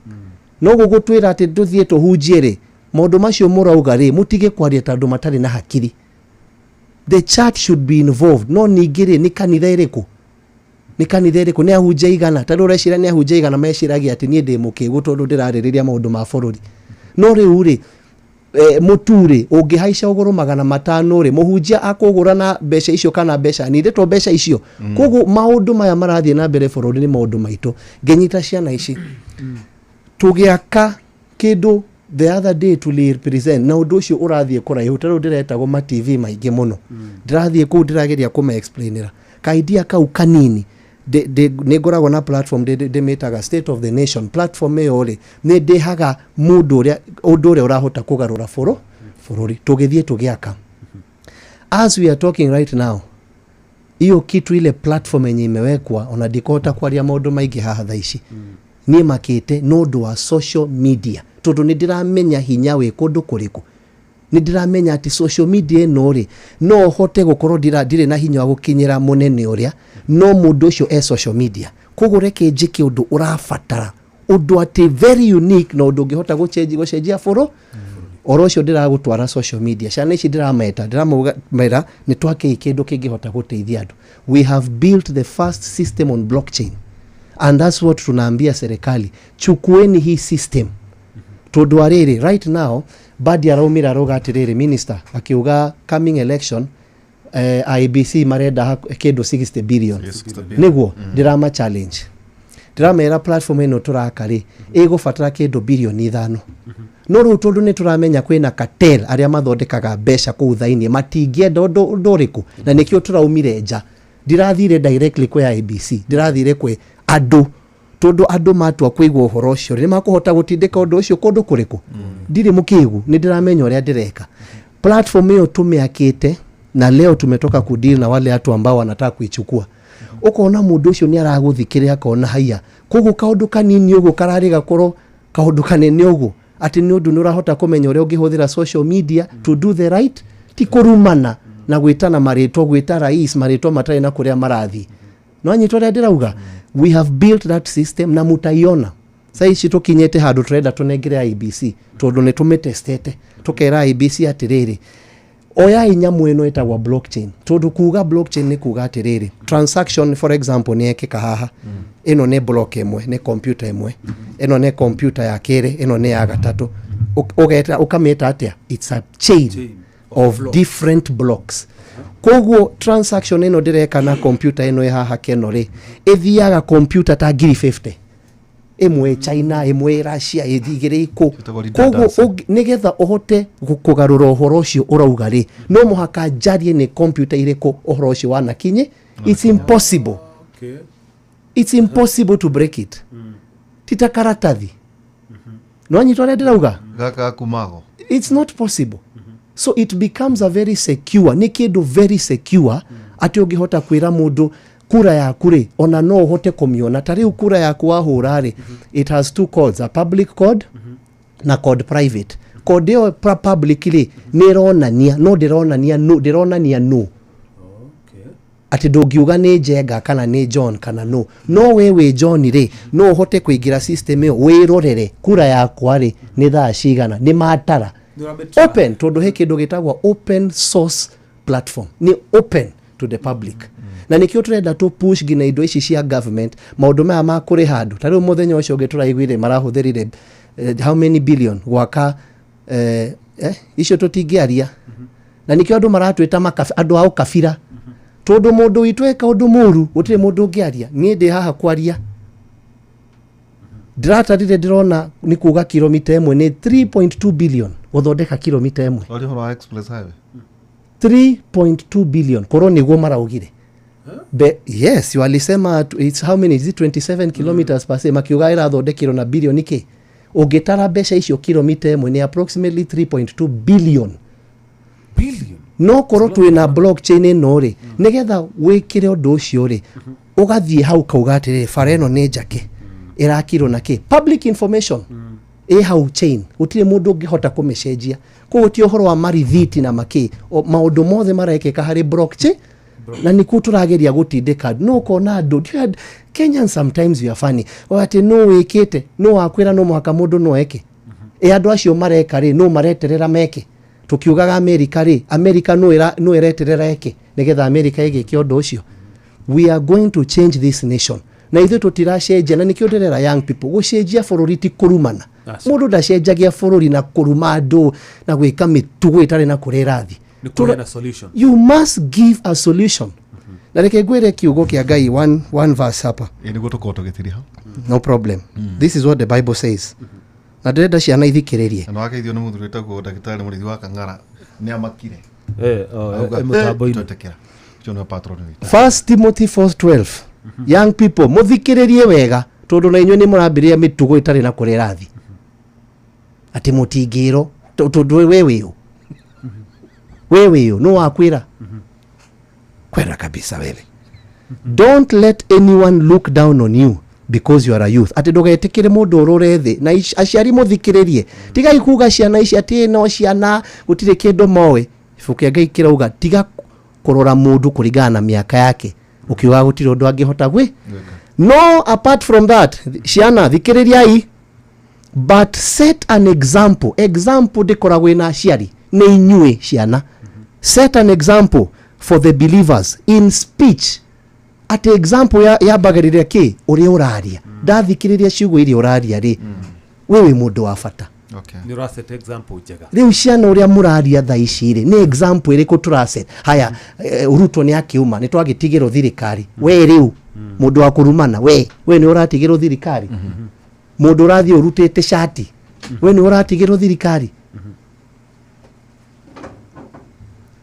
No gũgũtwĩra atĩ tũthiĩ tũhunjie rĩ, maũndũ macio mũrauga rĩ, mũtige kwaria ta andũ matarĩ na hakiri. The church should be involved, no ningĩ rĩ, nĩ kanitha ĩrĩkũ? Nĩ kanitha ĩrĩkũ? Nĩ ahunjia igana? Ta rĩu ũreciria nĩ ahunjia igana meciragia atĩ niĩ ndĩ mũkĩgu tondũ ndĩrarĩrĩria maũndũ ma bũrũri? No rĩu rĩ, mũtu rĩ, ũngĩhaica ũgũrũ 500 rĩ, mũhunjia akũgũra na mbeca icio kana mbeca nini to mbeca icio? Koguo maũndũ maya marathiĩ na mbere bũrũri nĩ maũndũ maitũ. Ngĩnyita ciana ici tũgĩaka kĩndũ the other day, tuli represent na ũndũ ũcio ũrathiĩ kũraihu. Ta rĩu ndĩretagwo ma TV maingĩ mũno, ndĩrathiĩ kũu, ndĩrageria kũma explainĩra ka idea kau kanini. Nĩ ngoragwo na platform ndĩmĩtaga State of the Nation platform. Ĩyo rĩ, nĩ ndĩhaga mũndũ ũrĩa ũndũ ũrĩa ũrahota kũgarũra bũrũri. Tũgĩthiĩ tũgĩaka, as we are talking right now, hiyo kitu, ile platform yenye imewekwa, ona ndikũhota kwaria maũndũ maingĩ haha thaa ici, niĩ makĩte nĩ ũndũ wa social media, tondũ nĩ ndĩramenya hinya wĩ kũndũ kũrĩkũ. Nĩ ndĩramenya atĩ social media ĩno rĩ, no hote gũkorwo ndirĩ na hinya wa gũkinyĩra mũnene ũrĩa, no mũndũ ũcio e social media. Koguo reke njĩke ũndũ ũrabatara, ũndũ atĩ very unique na ũndũ ũngĩhota gũcenjia bũrũ oro ũcio. Ndĩragũtwara social media, ciana ici ndĩrameta, ndĩramera nĩ twakĩi kĩndũ kĩngĩhota gũteithia andũ. We have built the first system on blockchain, and that's what tunaambia serikali: chukueni hii system. Tondũ arĩrĩ, right now Badi araumĩra arauga atĩrĩrĩ, minister akiuga coming election, IEBC marenda kĩndũ 60 billion. Yes, 60 billion. Nĩguo ndĩrama challenge, ndĩramera platform ĩno tũraka rĩ, ĩgũbatara kĩndũ birioni 5. No rĩu tondũ nĩ tũramenya kwĩna cartel arĩa mathondekaga mbeca kũu thainie, matingĩenda ũndũ ũrĩkũ, na nĩkĩo tũraumire nja. Ndirathire directly kwĩ IEBC, ndĩrathire kwĩ andũ, tondũ andũ matua kũigua ũhoro ũcio nĩ makũhota gũtindĩka ũndũ ũcio kũndũ kũrĩkũ. Ndirĩ mũkĩgu, nĩ ndĩramenya ũrĩa ndĩreka. Platform ĩyo tũmĩakĩte, na leo tumetoka kudeal na wale watu ambao wanataka kuichukua. Ũkona mũndũ ũcio nĩ aragũthikĩrĩria, akona haiya, koguo kaũndũ kanini ũguo kararĩ gakorwo kaũndũ kanene ũguo, atĩ nĩ ũndũ nĩ ũrahota kũmenya ũrĩa ũngĩhũthĩra social media to do the right, ti kũrumana na gwĩtana marĩtwa, gwĩta rais marĩtwa matarĩ na kũrĩa marathiĩ. No anyitwo ũrĩa ndĩrauga? We have built that system na mutaiona. Saa ici tũkinyĩte handũ tũrenda tũnengere IEBC, tondũ nĩ tũmĩtestete. Tũkera IEBC atĩrĩrĩ, oyai nyamũ ĩno ĩtagwo blockchain, tondũ kuga blockchain nĩ kuga atĩrĩrĩ, transaction, for example, nĩ yekĩka haha. Ĩno nĩ block ĩmwe, nĩ computer ĩmwe, ĩno nĩ computer ya kerĩ, ĩno nĩ ya gatatũ. Ũgeta, ũkamĩta atĩa? It's a chain, Chain of different blocks. Koguo transaction ĩno ndĩreka na computer ĩno ĩ haha keno rĩ, ĩthiaga computer ta 50,000, ĩmwe China, ĩmwe Russia, ĩthigĩrĩ ikũ. Ĩtagwo Koguo redundancy. Nĩgetha ũhote kũgarũra ũhoro ũcio ũrauga rĩ, no mũhaka njarie nĩ computer irĩkũ ũhoro ũcio wanakinye. It's impossible. It's impossible to break it. Ti ta karatathi. No anyitwo ũrĩa ndĩrauga? Gaka kumago. It's not possible. So it becomes a very secure, nĩ kĩndũ very secure, atĩ ũngĩhota kwĩra mũndũ kura yaku rĩ, ona no ũhote kũmĩona. Ta rĩu kura yaku wahũra rĩ, it has two codes, a public code na code private. Code ĩyo public rĩ, nĩ ĩronania, no ndĩronania no, ndĩronania no atĩ ndũngiuga nĩ Njenga kana nĩ John kana no, no we wĩ John rĩ, no ũhote kũingĩra system ĩyo wĩrorere kura yakwa rĩ, nĩ thaa cigana, nĩ matara. Open, tondũ he kĩndũ gĩtagwo open source platform, nĩ open to the public. Na nĩkĩo tũrenda tũ push nginya indo ici cia government, maũndũ maya ma kũrĩha andũ. Ta rĩu mũthenya ũcio ũngĩ tũraiguire marahũthĩrire how many billion gwaka icio tũtingĩaria. Na nĩkĩo andũ maratwĩta andũ a ũkabira, tondũ mũndũ witũ eka ũndũ mũru gũtirĩ mũndũ ũngĩaria. Niĩ ndĩ haha kwaria, ndĩratarire, ndĩrona nĩ kuga kilomita 1 nĩ 3.2 billion, gũthondeka kilomita 1. Wari ũhoro wa express highway. 3.2 billion, korwo nĩguo maraugire. Yes, walisema it's how many is it, 27 kilometers per se, makiuga ĩrathondekirwo na bilioni kĩ. Ũngĩtara mbeca icio, kilomita 1 nĩ approximately 3.2 billion. Billion. No korwo twĩna blockchain ĩno rĩ, nĩgetha wĩkĩre ũndũ ũcio rĩ, ũgathiĩ hau kauga atĩrĩrĩ, bara ĩno nĩ njake, ĩrakirwo na kĩ, public information ĩ hau chain, gũtirĩ mũndũ ũngĩhota kũmĩcenjia. Koguo ti ũhoro wa marithiti na makĩ, maũndũ mothe marekĩka harĩ blockchain, na nĩkuo tũrageria gũtindĩka. No ũkona andũ, Kenyans, sometimes you are funny. O atĩ no wĩkĩte, no wakwĩra no mũhaka mũndũ no eke. Ĩ andũ acio mareka rĩ, no mareterera meke? Tukiugaga America rĩ, America no ĩreterera eke nĩgetha America ĩgĩke ũndũ ũcio? We are going to change this nation, na ithuĩ tũtiracenjia, na nĩkĩo ndĩrera young people, gũcenjia bũrũri ti kũrumana. Aca. Mũndũ ndacenjagia bũrũri na kũruma andũ na gwĩka mĩtugo ĩtarĩ na kũrĩa ĩrathiĩ. Nĩ kũheana solution. You must give a solution. Na reke ngwĩre kiugo kĩa Ngai, one verse hapa. Ĩ nĩguo tũkorwo tũgĩtiriha. No problem. This is what the Bible says, na ndĩrenda ciana ithikĩrĩrie. Na nĩwageithio nĩ mũthuri wĩtagwo ndagĩtarĩ Mũrĩithi wa Kang'ara, nĩ amakire. Oh, Auga, mũtambo-inĩ. "Twetĩkĩra." Ũcio nĩwe patron witũ. First Timothy 4:12. Young people, mũthikĩrĩrie wega, tondũ na inyuĩ nĩ mũrambĩrĩria mĩtugo ĩtarĩ na kũrĩa ĩrathiĩ, atĩ mũtingĩrwo tondũ we wĩũ, we wĩũ, no wakwĩra kwenda kabisa wewe. Don't let anyone look down on you. Because you are a youth, atĩ ndũgetĩkĩre mũndũ ũrũre thĩ na aciari mũthikĩrĩrie. Tigai kuga ciana ici atĩ no ciana gũtirĩ kĩndũ moĩ. Ibuku kĩa Ngai kĩrauga tiga kũrora mũndũ kũringana na mĩaka yake, ũkiuga gũtirĩ ũndũ angĩhota gwĩ. No apart from that, ciana thikĩrĩriai, but set an example. Example ndĩkoragwo ĩna aciari, nĩ inyuĩ ciana. Set an example for the believers in speech, atĩ example yambagĩrĩria kĩ ũrĩa ũraria. Ndathikĩrĩria ciugo iria ũraria rĩ, we wĩ mũndũ wa bata. Nĩ ũraset example njega. Rĩu ciana, ũrĩa mũraria thaa ici rĩ, nĩ example ĩrĩkũ tũraset? Haya, Ruto nĩ akiuma, nĩ twagĩtigĩrwo thirikari. We rĩu mũndũ wa kũrumana, we nĩ ũratigĩrwo thirikari? Mũndũ ũrathiĩ ũrutĩte cati, we nĩ ũratigĩrwo thirikari?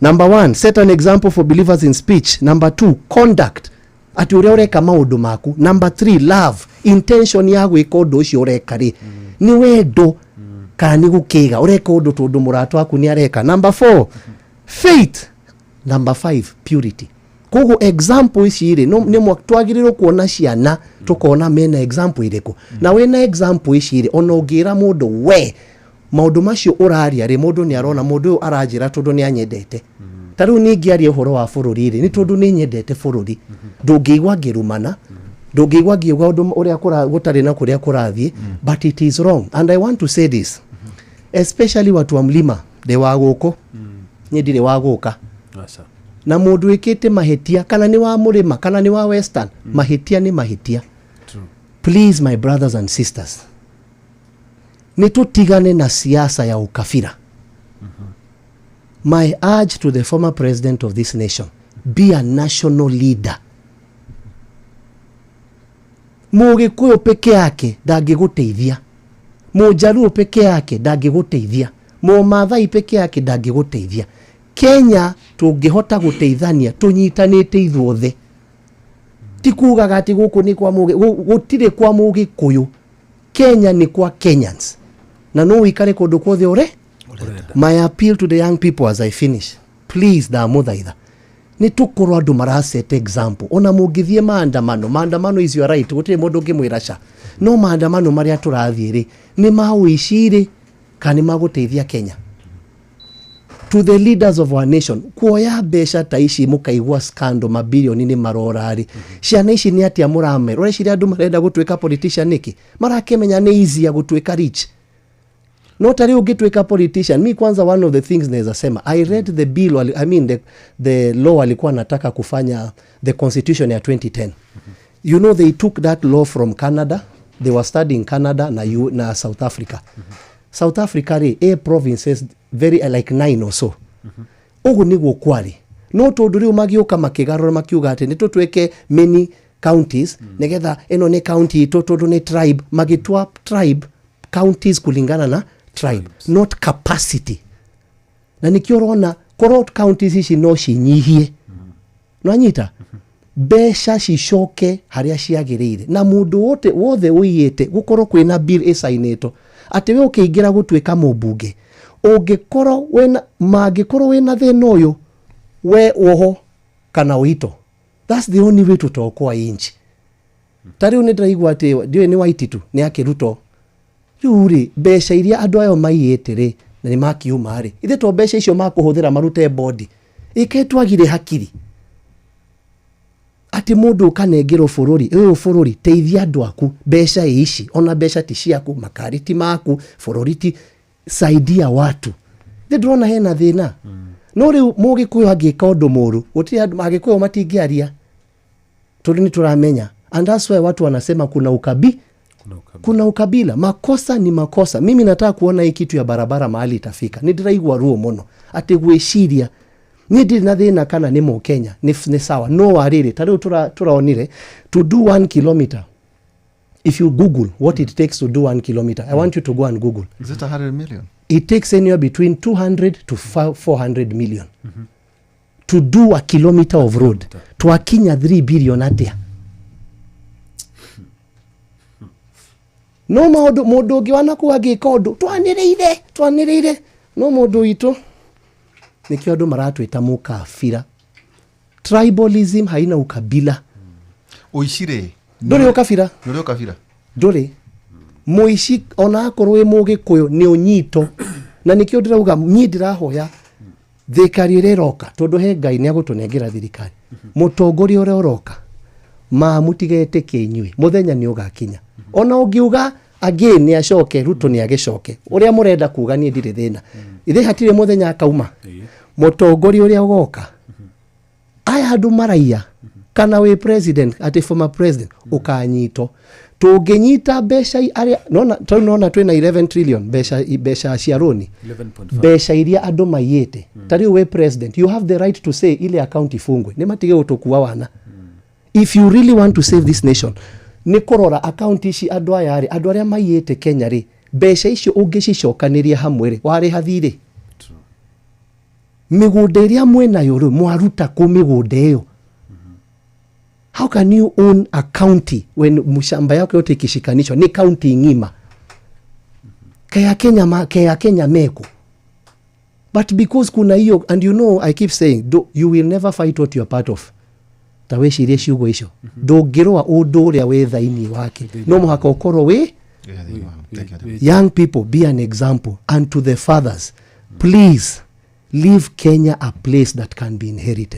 Number one, set an example for believers in speech. Number two, conduct, atĩ ũrĩa ũreka maũndũ maku. Number three, love. Intention ya gwĩka ũndũ ũcio ũreka rĩ, nĩ wendo kana nĩ gũkĩga ũreka ũndũ tondũ mũrata waku nĩ areka? Number four, faith. Number five, purity. Koguo example ici rĩ, nĩ twagĩrĩirwo kuona ciana, tũkona mena example ĩrĩkũ. Na wĩna example ici rĩ, ona ũngĩra mũndũ we maũndũ macio ũraria rĩ, mũndũ nĩ arona mũndũ ũyũ aranjĩra tondũ nĩ anyendete. Ta rĩu ningĩaria ũhoro wa bũrũri rĩ, nĩ tondũ nĩ nyendete bũrũri. Ndũngĩigua ngĩrumana, ndũngĩigua ngiuga ũndũ ũrĩa gũtarĩ na kũrĩa kũrathiĩ, but it is wrong. And I want to say this, especially watu wa mlima, ndĩ wa gũkũ, niĩ ndirĩ wa gũka. Aca. Na mũndũ wĩkĩte mahĩtia, kana nĩ wa mũrĩma kana nĩ wa western, mahĩtia nĩ mahĩtia. Please, my brothers and sisters, nĩ tũtigane na siasa ya ukabira. My urge to the former president of this nation, be a national leader. Mũgĩkũyũ peke yake ndangĩgũteithia, mũjaruo peke yake ndangĩgũteithia, mũmathai peke yake ndangĩgũteithia. Kenya tũngĩhota gũteithania tũnyitanĩte ithuothe, ti kugaga atĩ gũkũ nĩ kwa mũgĩ, gũtirĩ kwa mũgĩkũyũ. Kenya nĩ kwa Kenyans, na no ũikare kũndũ kuothe ũre. My appeal to the young people as I finish, please, ndamũthaitha, nĩ tũkorwo andũ maraset example. Ona mũngĩthiĩ maandamano, maandamano is your right, gũtirĩ mũndũ ũngĩmwĩra ca. No maandamano marĩa tũrathiĩ rĩ, nĩ ma ũici rĩ kana nĩ ma gũteithia Kenya? To the leaders of our nation, kuoya mbeca ta ici mũkaigua scandal, mabilioni nĩ marora rĩ, ciana ici nĩ atĩa mũramera? Ũreciria andũ marenda gũtuĩka politician nĩkĩ? Marakĩmenya nĩ easier gũtuĩka rich. No ta rĩu ũngĩtuĩka politician, mi kwanza, one of the things naweza sema, I read the bill I mean the law alikuwa anataka kufanya, the constitution ya 2010. You know they took that law from Canada. They were studying Canada na South Africa. South Africa rĩ, a provinces very like nine or so. Ũguo nĩguo kwarĩ, no tondũ rĩu magĩũka makĩgarũra, makiuga atĩ nĩ tũtuĩke many counties, nĩgetha ĩno nĩ county itũ tondũ nĩ tribe. Magĩtua tribe counties kulingana na tribe, not capacity. Na nĩkĩo ũrona korwo counties ici no cinyihie, nwanyita mbeca cicoke harĩa ciagĩrĩire, na mũndũ wote wothe ũiyĩte gũkorwo kwĩna bill ĩcainĩtwo atĩ we ũkĩingĩra gũtuĩka mũmbunge, ũngĩkorwo wĩna, mangĩkorwo wĩna thĩna ũyũ, we woho kana ũito. That's the only way tutaokoa inchi. Ta rĩu nĩ ndĩraigua atĩ ndiũĩ nĩ Waititu nĩ akĩrutwo. Rĩu rĩ, mbeca iria andũ ayo maiyĩte rĩ, na nĩ makiuma rĩ, ithe to mbeca icio makũhũthĩra marute bondi ĩke twagire hakiri atĩ mũndũ ũkanengerwo bũrũri ũyũ, bũrũri teithia andũ aku, mbeca ĩ ici, ona mbeca ti ciaku, makari ti maku, bũrũri ti, saidia watu. Nĩ ndĩrona hena thĩna. No rĩu mũgĩkũyũ angĩka ũndũ mũru, gũtirĩ andũ agĩkũyũ matingĩaria tondũ nĩ tũramenya. And that's why watu wanasema kuna ukabi Kuna ukabila. Kuna ukabila. Makosa ni makosa. Mimi nataka kuona hii kitu ya barabara mahali itafika. Nĩ ndĩraigua ruo mũno atĩ gwĩciria niĩ ndirĩ na thĩna kana nĩ mũkenya, nĩ sawa. No warĩrĩ, ta rĩu tũraonire to do 1 kilometer, if you google what it takes to do 1 kilometer, I want you to go and google. Is it 100 million? It takes anywhere between 200 to 400 million to do a kilometer of road. Twakinya 3 billion atia? No maũndũ mũndũ ũngĩ wanakuu angĩka ũndũ, twanĩrĩire, twanĩrĩire. No mũndũ witũ, nĩkĩo andũ maratwĩta mũkabira. Tribalism haina ukabila. Ũici rĩ? Ndũrĩ ũkabira. Ndũrĩ ũkabira. Ndũrĩ mũici, ona akorwo wĩ mũgĩkũyũ nĩ ũnyito. Na nĩkĩo ndĩrauga niĩ ndĩrahoya thirikari ĩrĩa ĩroka, tondũ he Ngai nĩ agũtũnengera thirikari, mũtongoria ũrĩa ũroka, ma mũtigetĩkie inyuĩ, mũthenya nĩ ũgakinya ona ũngiuga again nĩ acoke Ruto, nĩ agĩcoke ũrĩa mũrenda kuga, niĩ ndirĩ thĩna. Ithe hatirĩ mũthenya akauma mũtongoria ũrĩa ũgoka. Aya andũ maraiya kana wĩ president, atĩ former president ũkanyitwo, tũngĩnyita mbeca arĩa nona tondũ nona twĩna 11 trillion mbeca cia rũni. 11.5. Mbeca iria andũ maiyĩte, ta rĩu wĩ president, you have the right to say ile account ifungwe, nĩ matige gũtũkua wana. If you really want to save this nation, nĩ kũrora account ici andũ aya rĩ, andũ arĩa maiyĩte Kenya rĩ, mbeca icio ũngĩcicokanĩria hamwe rĩ, warĩha thirĩ. Mĩgũnda ĩrĩa mwĩnayo rĩ, mwaruta kũ mĩgũnda ĩyo? How can you own a county when mshamba yako yote ikishikanishwa ni county ng'ima? Kaya Kenya ma, kaya Kenya meko. But because kuna hiyo, and you know I keep saying do, you will never fight what you are part of. Ta wĩcirie ciugo icio, ndũngĩrũa ũndũ ũrĩa wĩ thĩinĩ wake, no mũhaka ũkorwo wĩ young people, be an example. And to the fathers, please leave Kenya a place that can be inherited.